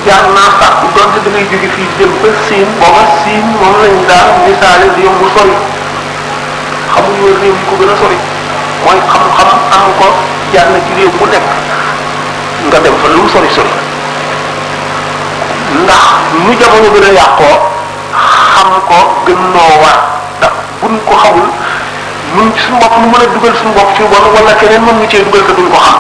jaar naa sàkku donte da ngay jóge fii dem ba siin booba siin moom lañ daan misaale di yomb sori xamuñu réew yi ko gën a sori mooy xam-xam am ko jaar na ci réew mu nekk nga dem fa lu mu sori ndax nu jamono gën a yàqoo xam ko gën noo war ndax buñ ko xamul mun ci suñu bopp nu mën a dugal suñu bopp ci bon wala keneen mën ñu cee dugal te duñ ko xam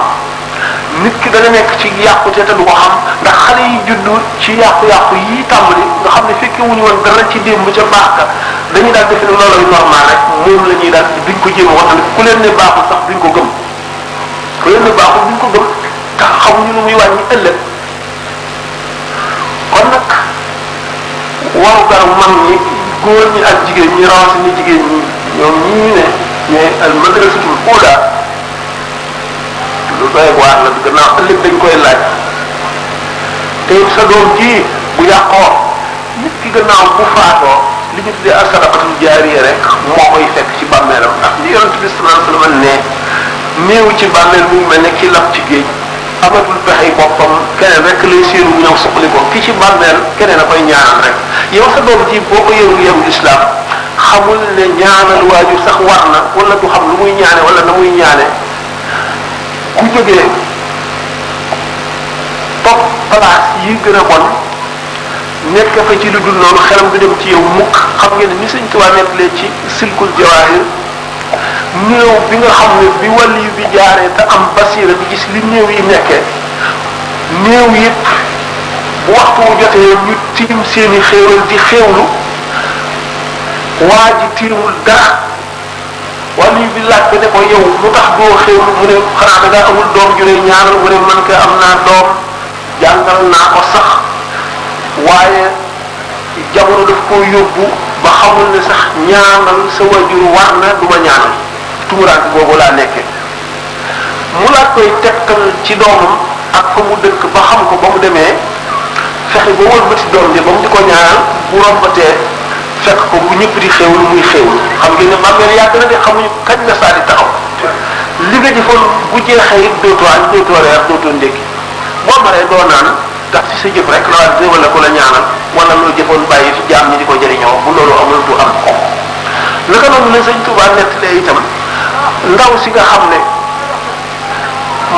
nit ki dana nekk ci yàqute te du ko xam ndax xale yi juddu ci yàqu-yàqu yi tàmbali nga xam ne fekke wuñu woon dara ci démb ca baax ka dañuy daal defe ne loolay normal rek moom la ñuy daal duñ ko jéem a wax ku leen ne baaxul sax duñ ko gëm ku leen ne baaxul duñ ko gëm tax xamuñu lu muy wàññi ëllëg kon nag waru gar mag ñi góor ñi ak jigéen ñi rawatina jigéen ñi ñoom ñii ne ñooy al madrasatul ula lu doy waar la gannaaw ëllëg dañ koy laaj te sa doom ji bu yàqoo nit ki gannaaw bu faatoo li ñu tuddee ak sadaqatul jaariya rek moo koy fekk ci bàmmeelam ndax li yonent bi sallallahu alayhi wasallam ne néew ci bàmmeel mu mel ne ki lab ci géej amatul pexe boppam keneen rek lay séenu mu ñëw suqali ko ki ci bàmmeel keneen a koy ñaanal rek yow sa doom ji boo ko yarul islam xamul ne ñaanal waajur sax war na wala du xam lu muy ñaane wala na muy ñaane ku jógee topp place yi gën a bon nekk fa ci lu dul noonu xelam du dem ci yow mukk xam ngeen ni Sëñ Tuubaa nettalee ci silkul jawaahir néew bi nga xam ne bi wàll yu bi jaaree te am basiira bi gis li néew yi nekkee néew yëpp bu waxtu wu jotee ñu tiim seeni xéewal di xéewlu waa ji tiimul dara wàll yu bi laaj ko ne ko yow lu tax doo xéewlu mu ne xanaa da ngaa amul doom ju lay ñaanal mu ne man ko am naa doom jàngal naa ko sax waaye jamono daf koo yóbbu ba xamul ne sax ñaanal sa wajur war na du ma ñaanal tumuraanke boobu laa nekkee mu laaj koy tegtal ci doomam ak fa mu dëkk ba xam ko ba mu demee fexe ba wëlbati doom ji ba mu di ko ñaanal bu rombatee fekk ko bu ñëpp di xéwlu muy xéwlu xam ngeen ne bàmmeel yàgg na de xamuñu kañ la saa di taxaw li nga jëfoon bu jeexee it dootoo añ dootoo reer dootoo ndékki boo maree doo naan ndax ci sa jëf rek la waa déwale ko la ñaanal wala loo jëfoon bàyyi fi jaam ñi di ko jëriñoo bu loolu amul du am ko naka noonu la Sëñ Tuubaa nettalee itam ndaw si nga xam ne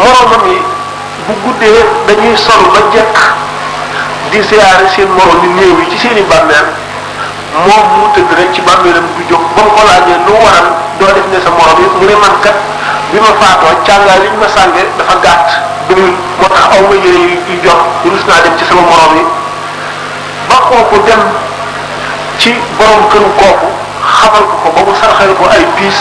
moromam yi bu guddee dañuy sol ba jekk di siyaare seen morom yi néew yi ci seen i bàmmeel moom mu tëdd rek ci bàmmeelam du jóg ba mu ko laajee lu waral doo def ne sa morom yi mu ne man kat bi ma faatoo càngaay li ñu ma sànge dafa gàtt doyul moo tax aw ma yére yu jox rus naa dem ci sama morom yi ba kooku dem ci borom këru kooku xamal ko ba mu sarxal ko ay piis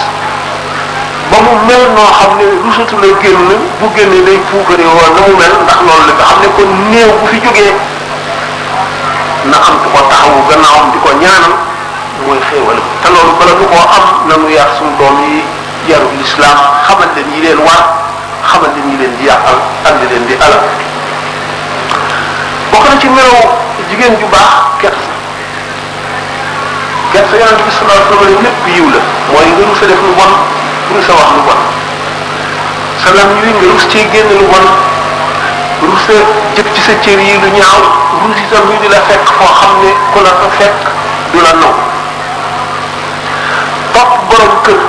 ba mu mel noo xam ne rusatu la génn bu génnee day puukare woon na mu mel ndax loolu la nga xam ne kon néew bu fi jógee na am ku ko taxawu gannaawam di ko ñaanal mooy xéewal te loolu bala nu koo am nanu yar suñu doom yi yarul lislaam xamal leen yi leen war xamal leen yi leen di yàqal ak li leen di alal bokk na ci melaw jigéen ju baax kersa kersa yonente bi sallallahu alayhi wa sallam lépp yiw la mooy nga rus a def lu bon rus a wax lu bon salam yi nga rus ci génn lu bon rus a jëf ci sa cër yi lu ñaaw rus itam ñu di la fekk foo xam ne ku la fa fekk du la naw topp borom kër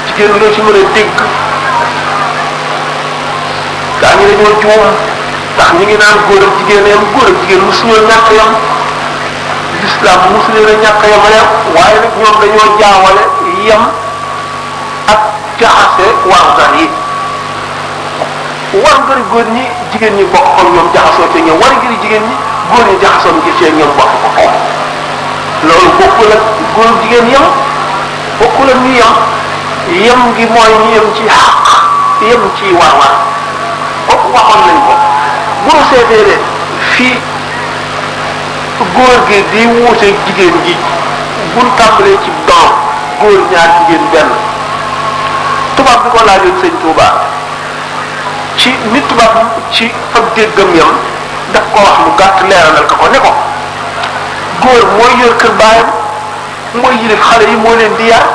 jigéen loo ci mën a dégg daa ñu dañoo juum ndax ñu ngi naan góor ak jigéen yam góor ak jigéen mosu ñoo ñàkk yam l'islam mosu leen a ñàkk yamale waaye nag ñoom dañoo jaawale yam ak jaxase warugar yi warugari góor ñi jigéen ñi bokk ko ñoom jaxasoo ci ñoom warugari jigéen ñi góor ñi jaxasoo ngi ci ñoom bokk ko loolu bokkul ak góor jigéen yam bokkul ak ñu yam gi mooy ñu yem ci xaq yem ci war-war kooku waxoon nañ ko bu nu seetee de fii góor gi di wuuteeg jigéen ji buñ tàmbalee ci doom góor ñaar jigéen benn tubaab bi ko laajoon sëñ Touba ci nit tubaab ci fab déggam yam daf ko wax lu gàtt leeralal ko ne ko góor mooy yor kër baayam mooy yilif xale yi moo leen di yar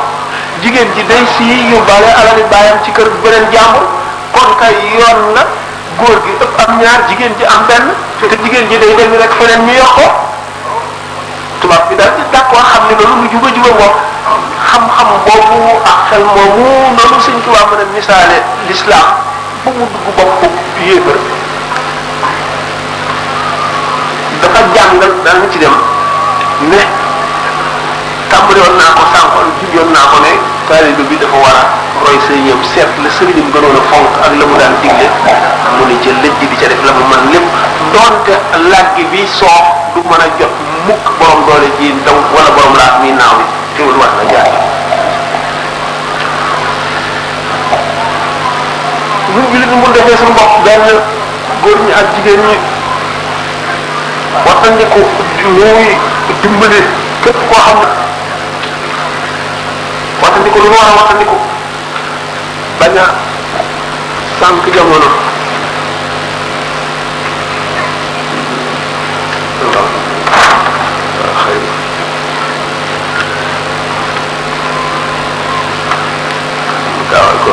jigéen ji day sii yóbbaale alali baayam ci kër beneen jàmbur kon kay yoon la góor gi ëpp am ñaar jigéen ji am benn te jigéen ji day dem rek feneen ñu yokk ko tubaab bi daal di d'accord xam ne loolu lu juba juba moom xam-xam boobu ak xel moomu noonu suñ tubaab mën a misaale l'islam bu mu dugg bopp yéefar dafa jàngal daan na ci dem ne tàmbali woon naa ko sànqoon junjoon naa ko ne taalibe bi dafa war a roy sëriñam seet la sëriñam gënoon a fonk ak la mu daan digle mu ne ca lëj di ca def la mu mën lépp doonte làggi bi soo du mën a jot mukk borom doole ji ndaw wala borom laat mi naaw bi teewul war na jaay ñun jullit ñi mun defee suñu bopp benn góor ñi ak jigéen ñi wattandiku muy dimbali képp koo xam ne wattandiku lu mu war a wattandiku bañ a sànq jamono gaawal ko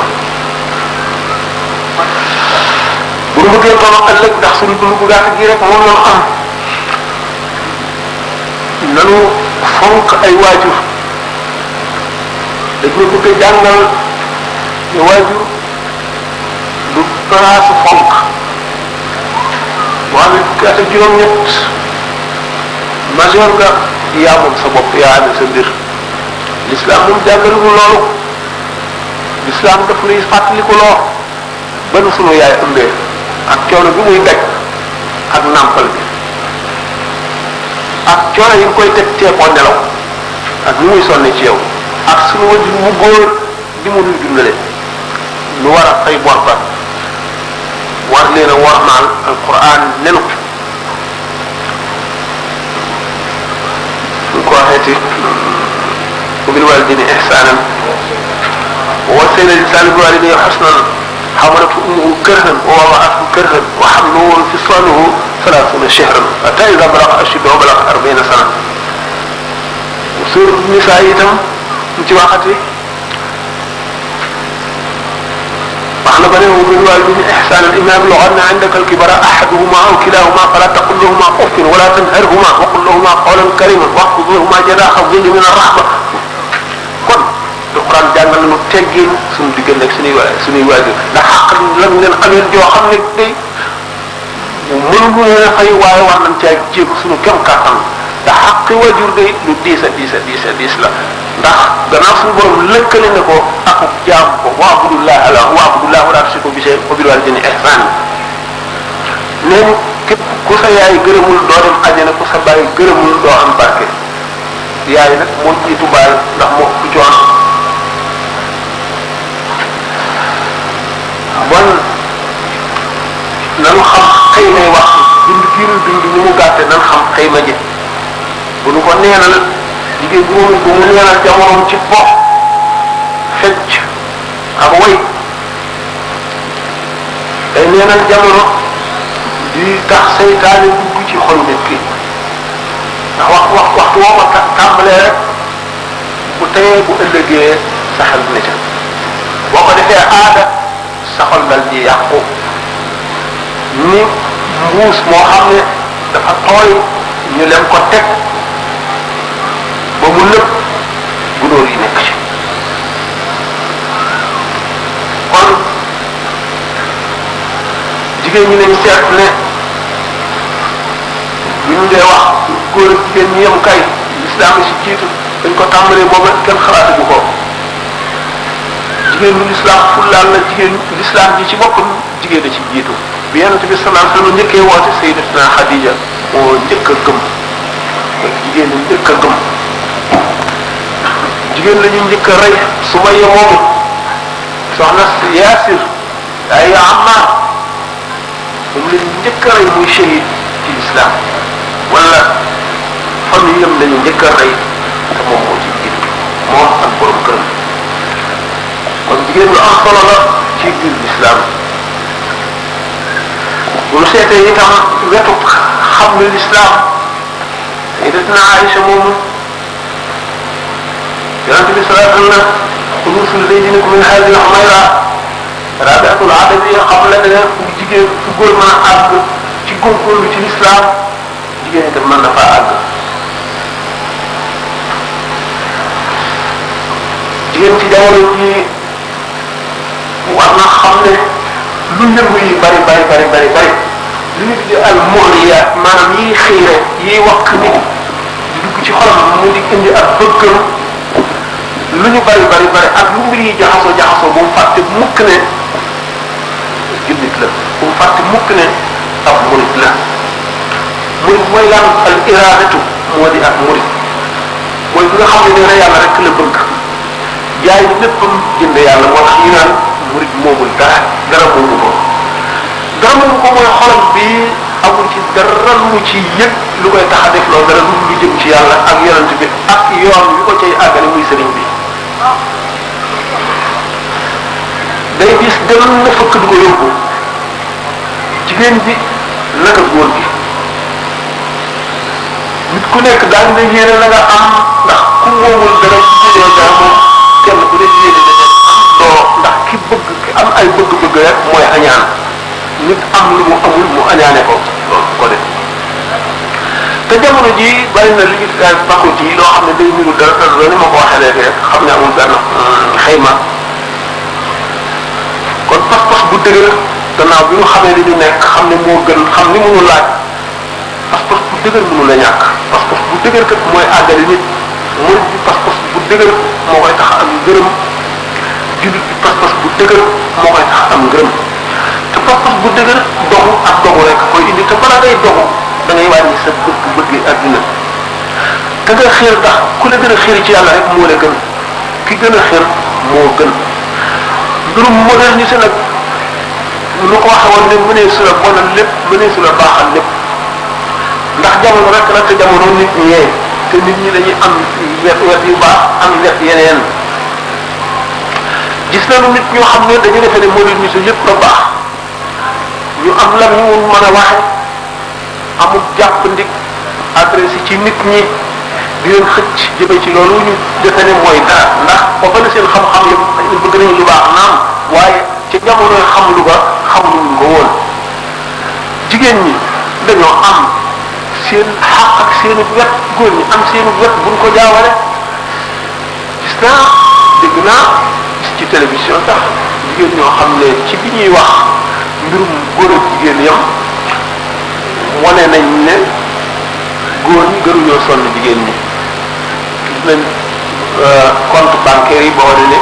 bu ñu bëggee ko ëllëg ndax suñu dund bu gàtt gi rek moom ñoo am nanu fonk ay waajur dañu bëgg a jàngal ne waajur du place fonk boo amee fukki at ak juróom-ñett majeur nga yaa moom sa bopp yaa amee sa mbir l'islam moom jàngalul loolu l'islam daf nuy fàttaliku loo ba nu sunu yaay ëmbee ak coono bi muy daj ak nàmpal bi ak coono yi nga koy teg teekoo nelaw ak ni muy sonne ci yow ak sunu wajur mu góor di mu nuy dundale lu war a fay bor ba war leen a wormaal alquran nenu ñu ko waxeeti bil walidayni ihsanan wa wassayna al-insana bi walidayhi husnan حملته أمه كرها ووضعته كرها وحمله وانفصاله 30 شهرا حتى إذا بلغ أشده وبلغ 40 سنة وسورة النساء يتم انت واحدة وحنا بنيه بالوالدين إحسانا إما يبلغن عندك الكبر أحدهما أو كلاهما فلا تقل لهما أف ولا تنهرهما وقل لهما قولا كريما واخفض لهما جناح الذل من الرحمة Alquran jàngal nañu teggin suñu diggante ak suñuy waajur ndax xaq lan leen amee joo xam ne day mënuñu leen a fay waaye war nañ caa jéego suñu kem kàttan ndax xaqi waajur day lu diis la ndax gannaaw suñu borom lëkkale na ko ak jaam ko wa'budullaha wa laa tushriku bihi shay'an wa bil walidayni ihsanan nee képp ku sa yaay gërëmul doo dem àjjana ku sa baay gërëmul doo am barke yaay nag moo jiitu baay ndax moo ko joon bon nanu xam xëy nay wax bind giiru dund ni mu gàtte nan xam xëyma ji bu nu ko neenal jigéen bu mu neenal jamonoom ci po fecc ak way day neenal jamono di tax seytaane dugg ci xol nit ki ndax waxtu woo ko tàmbalee rek bu teyee bu ëllëgee sa xel ne ca boo ko defee aada sa xol dal di yàqu ni mbuus moo xam ne dafa tooy ñu leen ko teg ba mu lëpp gunóor yi nekk ci kon jigéen ñi nañ seet ne bu ñu dee wax góor ak jigéen ñi yem kay lislaam yi si jiitu dañ ko tàmbalee booba kenn xalaatu bu ko jigéen ñi lislaam fullaal la jigéen lislaam ji ci boppam jigéen a ci jiitu bi yonent bi sallallahu alayhi wasallam njëkkee woote sayyidatuna Xadija moo njëkk a gëm jigéen ñi njëkk a gëm jigéen la ñu njëkk a rey Sumayya moomu soxna Yaasir ay Ammaar moom la ñu njëkk a rey muy shahid ci islam wala famille yam la ñu njëkk a rey te moom moo ci jiitu moom ak borom këram kon jigéen lu am solo la ci biir islam bu ñu seetee itam wetu xam ne l'islam sayyidatuna Aïcha moomu yonent bi sallallahu alayhi wa sallam xuduusul zaydinikum min haadihi Humayra rabi'atul adawiyya xam la ne fu jigéen fu góor mën a àgg ci góorgóorlu ci l'islam jigéen itam mën na faa àgg jigéen ci jamono ji war na xam ne lu yëngu yi bari li ñu tuddee al mughriyaat maanaam yiy xiire yiy wax nit di dugg ci xolam mu di indi ak bëggam lu ñu bari ak lu mbir yi jaxasoo bu mu fàtte mukk ne jullit la bu mu fàtte mukk ne ab murid la murid mooy lan al iradatu moo di ak murid mooy bi nga xam ne nee na yàlla rek la bëgg jaay léppam jënd yàlla moo tax ñu naan murid moomul dara moomu ko mooy xolam bi amul ci dara lu ci yëg lu koy tax a def loolu dara lu jëm ci yàlla ak yonent bi ak yoon wi ko cay àggale muy sëriñ bi day gis dem na fëkk du ko yóbbu jigéen bi naka góor gi nit ku nekk daal nga yéene la nga am ndax ku moomul dara ci dara moom kenn ku ne yéene na am doo ndax ki bëgg ki am ay bëgg-bëgg rek mooy añaan nit am lu mu amul mu añaane ko loolu ko def te jamono ji bari na li ñu daal bakut yi loo xam ne day niru dara te loolu ni ma ko waxee léegi rek xam ne amul benn xayma kon pas-pas bu dëgër gannaaw bi ñu xamee li ñu nekk xam ne moo gën xam ni mënu laaj pas-pas bu dëgër mënu la ñàkk pas-pas bu dëgër kat mooy àggale nit murid bi pas-pas bu dëgër moo koy tax am ngërëm jullit bi pas-pas bu dëgër moo koy tax am ngërëm te pas-pas bu dëgër dogu ak dogu rek koy indi te bala ngay dogu da ngay wàññi sa bëgg adduna te nga xeer ndax ku la gën a xeer ci yàlla rek moo la gën ki gën a xeer moo gën mbirum modernisé nag lu ko waxe woon ne mënee su la bonal lépp mënee su la baaxal lépp ndax jamono rek la te jamono nit ñi yee te nit ñi dañuy am wet yu baax am wet yeneen gis nañu nit ñoo xam ne dañu defee ne modernisé lépp la baax ñu am lan ñu mën a waxe amul jàpp ndik adressé ci nit ñi di leen xëcc jëme ci loolu ñu defe ne mooy dara ndax ba fa la seen xam-xam yëpp dañu bëgg nañu lu baax naam waaye ci jamono xam lu ba xam luñ ko woon jigéen ñi dañoo am seen xaq ak seen wet góor ñi am seen wet buñ ko jaawale gis naa dégg naa gis ci télévision sax jigéen ñoo xam ne ci bi ñuy wax mbirum góor ak jigéen yam wane nañ ne góor ñi gënuñoo sonn jigéen ñi gis nañ compte bancaire yi ba wane ne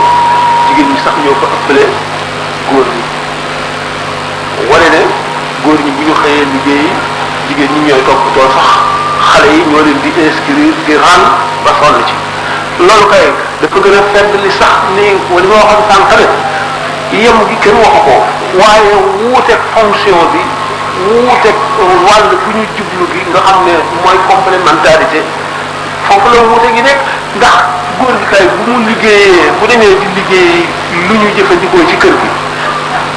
jigéen ñi sax ñoo ko ëppale góor ñi wane ne góor ñi bu ñu xëyee liggéey jigéen ñi ñooy toppatoo sax xale yi ñoo leen di inscrire di ran ba sonn ci loolu kay dafa gën a fedd li sax ni wala ma waxoon sànq ne yem gi kenn waxu ko waaye wuuteeg fonction bi wuuteeg wàll bu ñu jublu gi nga xam ne mooy complémentarité foofu la wuute gi nekk ndax góor gi kay bu mu liggéeyee bu demee di liggéey lu ñu jëfandikoo ci kër gi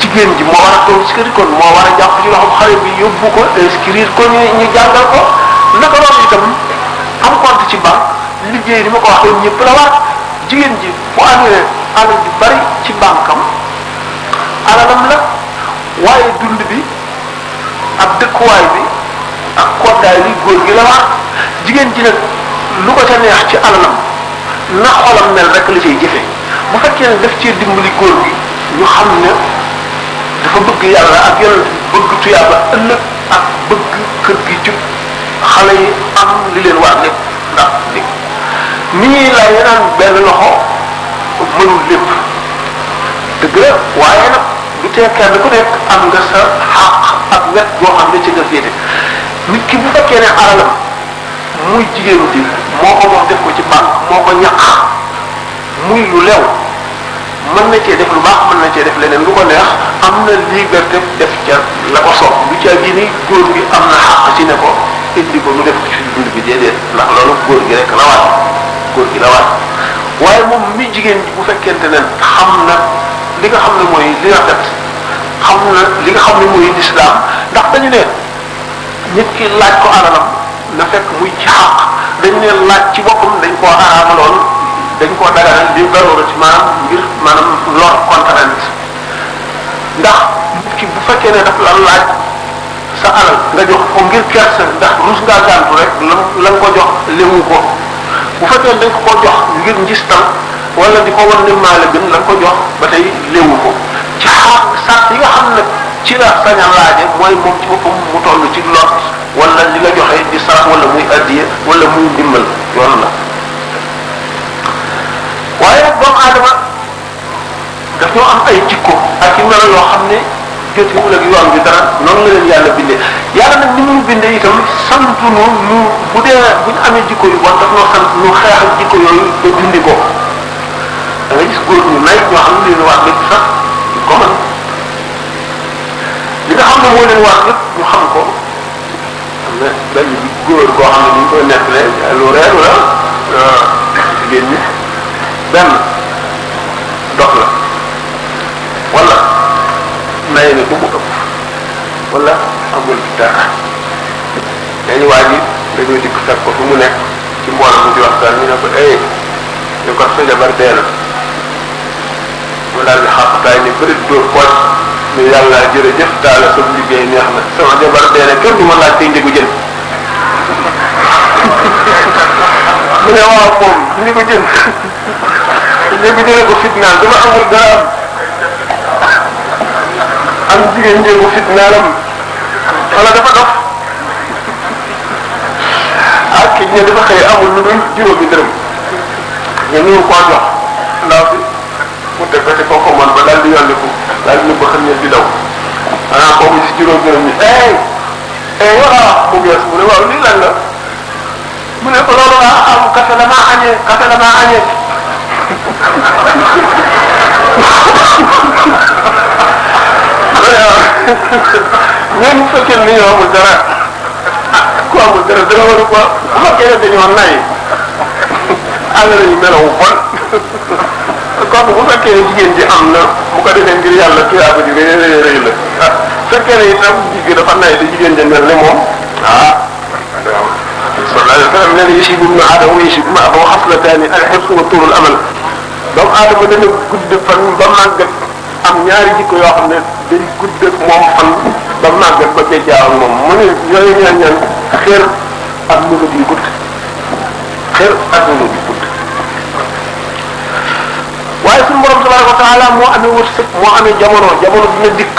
jigéen ji moo war a toog ci kër gi kon moo war a jàpp ci loxoom xale bi yóbbu ko inscrire ko ñu jàngal ko naka loolu itam am compte ci banque liggéey ni ma ko waxee ñëpp la war jigéen ji bu amee alal ju bari ci banque am alalam la waaye dund bi ak dëkkuwaay bi ak koddaay bi góor gi la war jigéen ji nag lu ko ca neex ci alalam na xolam mel rek la cay jëfe bu fekkee ne daf cee dimbali góor gi ñu xam ne dafa bëgg yàlla ak yonent bëgg tuyaaba ëllëg ak bëgg kër gi jub xale yi am li leen war lépp ndax ni ñuy la yenaan benn loxo mënul lépp dëgg la waaye nag du tee kenn ku nekk am nga sa xàq ak wet boo xam ne ci nga féete nit ki bu fekkee ne alalam muy jigéenu di moo ko moom def ko ci banque moo ko ñaq muy lu lew mën na cee def lu baax mën na cee def leneen lu ko neex am na liberté def ca la ko soob lu ca gi ni góor gi am na xàq ci ne ko indi ko mu def ko ci dund bi déedéet ndax loolu góor gi rek la waat góor gi la waat waaye moom mi jigéen ji bu fekkente ne xam na li nga xam ne mooy li rafet xam na li nga xam ne mooy lislaam ndax dañu ne nit ki laaj ko alalam na fekk muy ci xàq dañu ne laaj ci boppam dañ koo araamaloon dañ koo daganal di daroora ci maanaam lor contrainte ndax nit ki bu fekkee ne daf la laaj sa alal nga jox ko ngir kersa ndax rus ngaa gàntu rek la nga ko jox léwu ko bu fekkee dañ ko jox ngir njistal wala di ko wan ne maa la gën la nga ko jox ba tey léwu ko ci sax yi nga xam ne ci la sañ a laaje mooy moom ci boppam mu toll ci lot wala li nga joxe di sarax wala muy addiye wala muy ndimbal yoon la waaye doomu aadama daf ñoo am ay jikko ak i melo yoo xam ne jotiwul ak yoon bi dara noonu la leen yàlla bindee yàlla nag ni mu bindee itam santu nu bu dee bu ñu amee jikko yu bon daf noo sant nu xeex ak jikko yooyu ba dindi ko da nga gis góor ñu nay ñoo xam ne leen wax lépp sax ko man li nga xam ne moo leen wax lépp ñu xam ko am na benn góor koo xam ne ni ñu koy nettalee lu reeru la jigéen ñi benn dox la wala nay ne bu mu ëpp wala amul dara dañu waa ji dañoo dikk fekk ko fu mu nekk ci mbooloo mu di waxtaan ñu ne ko ñu ko sa jabar dee na mu daal di xàqtaay ni bëri dóor pooj ni yàlla jërëjëf daala sa liggéey neex na sama jabar dee na kenn du ma laaj tey njëgu jën mu ne waaw moom njëgu jën njëgu jëne ko fitnaan dama amul dara am jigéen njëgu fitnaalam wala dafa dof ak ki ne dafa xëy amul lu dul juróomi dërëm nga ñëw koo jox ndaw si mu teg ko ci kooku man ba daal di yolliku daal di nëbb xam ne di daw xanaa kooku si juróomi dërëm ni voilà mu gees mu ne waaw lii lan la mu ne ko loolu laa am café la maa añee ñoom bu fekkee ni ñoo amul dara ku amul dara dara waru ko bu fekkee ne dañoo nay àll nañu melawu bon kooku bu fekkee ne jigéen ji am na bu ko defee ngir yàlla tuyaaba ji rëy la fekkee ne itam jigéen dafa nay te jigéen ja mel ne moom sallallahu alayhi wa sallam nee na yusibu ibnu aadama wa yusibu ma'ahu xaslataani al-hirsu wa tuulul amal doomu aadama dana gudd fan ba màggat am ñaari jikko yoo xam ne day gudd ak moom fan ba màggat ba jejjaaw ak moom mu ne yooyu ñaan xeer ak mënut yu gudd xeer ak mënut yu gudd waaye suñu borom tabaraka wa taala moo amee wërsëg moo amee jamono dina dikk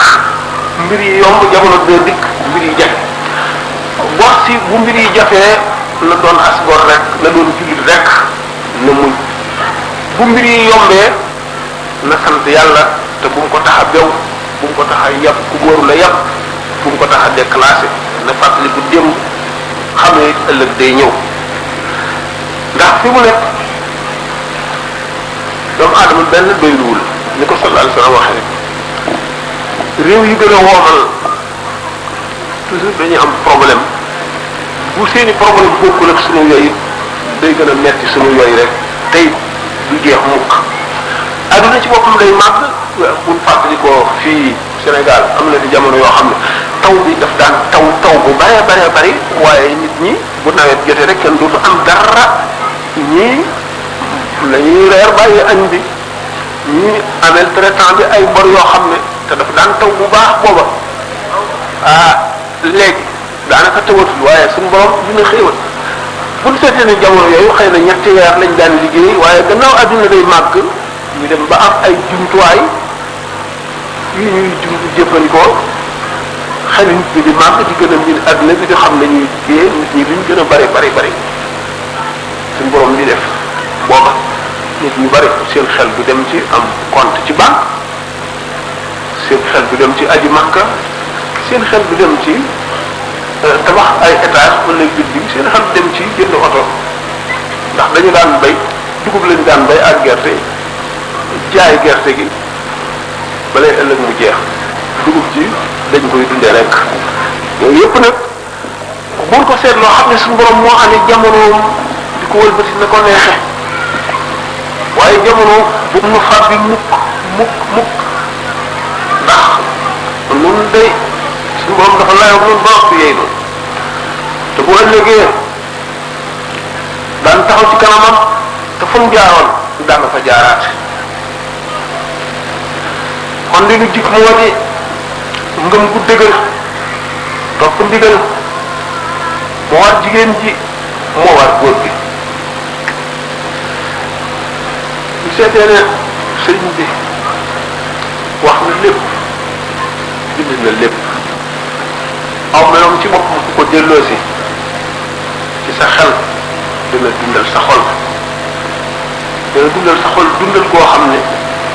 mbir yi yomb jamono dina dikk mbir yi jafe wax si bu mbir yi jafee na doon asgor rek na doon jullit rek na muñ bu mbir yi yombee na sant yàlla te bu mu ko tax a bew bu mu ko tax a yàpp ku góoru la yàpp bu mu ko tax a déclassé na fàttali bu démb xam ne ëllëg day ñëw ndax fi mu nekk doomu aadama benn doyluwul ni ko sallallahu alayhi wa sallam waxee réew yu gën a woomal toujours dañuy am problème bu seeni problème bokkul ak sunu yooyu day gën a metti sunu yooyu rek tey du jeex mukk adduna ci boppam day màgg buñ fàttali ko fii Sénégal am na di jamono yoo xam ne taw bi daf daan taw bu bare bari waaye nit ñi bu nawet jotee rek kenn dootu am dara ñii la ñuy reer bàyyi añ bi ñii amel traitement bi ay bor yoo xam ne te dafa daan taw bu baax booba léegi daanaka tawatul waaye suñu borom dina xéewal bu ñu seetee ne jamono yooyu xëy na ñetti weer lañ daan liggéey waaye gannaaw adduna day màgg ñu dem ba am ay jumtuwaay yu ñuy jëfandikoo xel nit ñi di màgg di gën a miin adduna bi di xam ne ñuy liggéey nit ñi luñ gën a bari suñu borom di def booba nit ñu bari seen xel du dem ci am compte ci banque seen xel du dem ci aji makka seen xel du dem ci tabax ay étage wala building seen xel du dem ci jënd oto ndax dañu daan bay dugub lañu daan bay ak gerte jaay gerte gi balay ëllëg mu jeex dugub ji dañ koy dundee rek yooyu yëpp nag buñ ko seetloo xam ne suñu borom moo xam ne jamonoom di ko wëlbati na ko neexe waaye jamono bu mu fab bi mukk ndax nun day suñu borom dafa layoog nun ba waxtu yeey noonu te bu ëllëgee daan taxaw ci kanamam te fu mu jaaroon daan na fa jaaraat kon li ñu jik moo di ngëm gu dëgër topp ndigal moo war jigéen ji moo war góor gi bu seetee ne sëriñ bi wax na lépp bind na lépp aw meloom ci boppam ku ko delloosi ci sa xel dina dundal sa xol dundal koo xam ne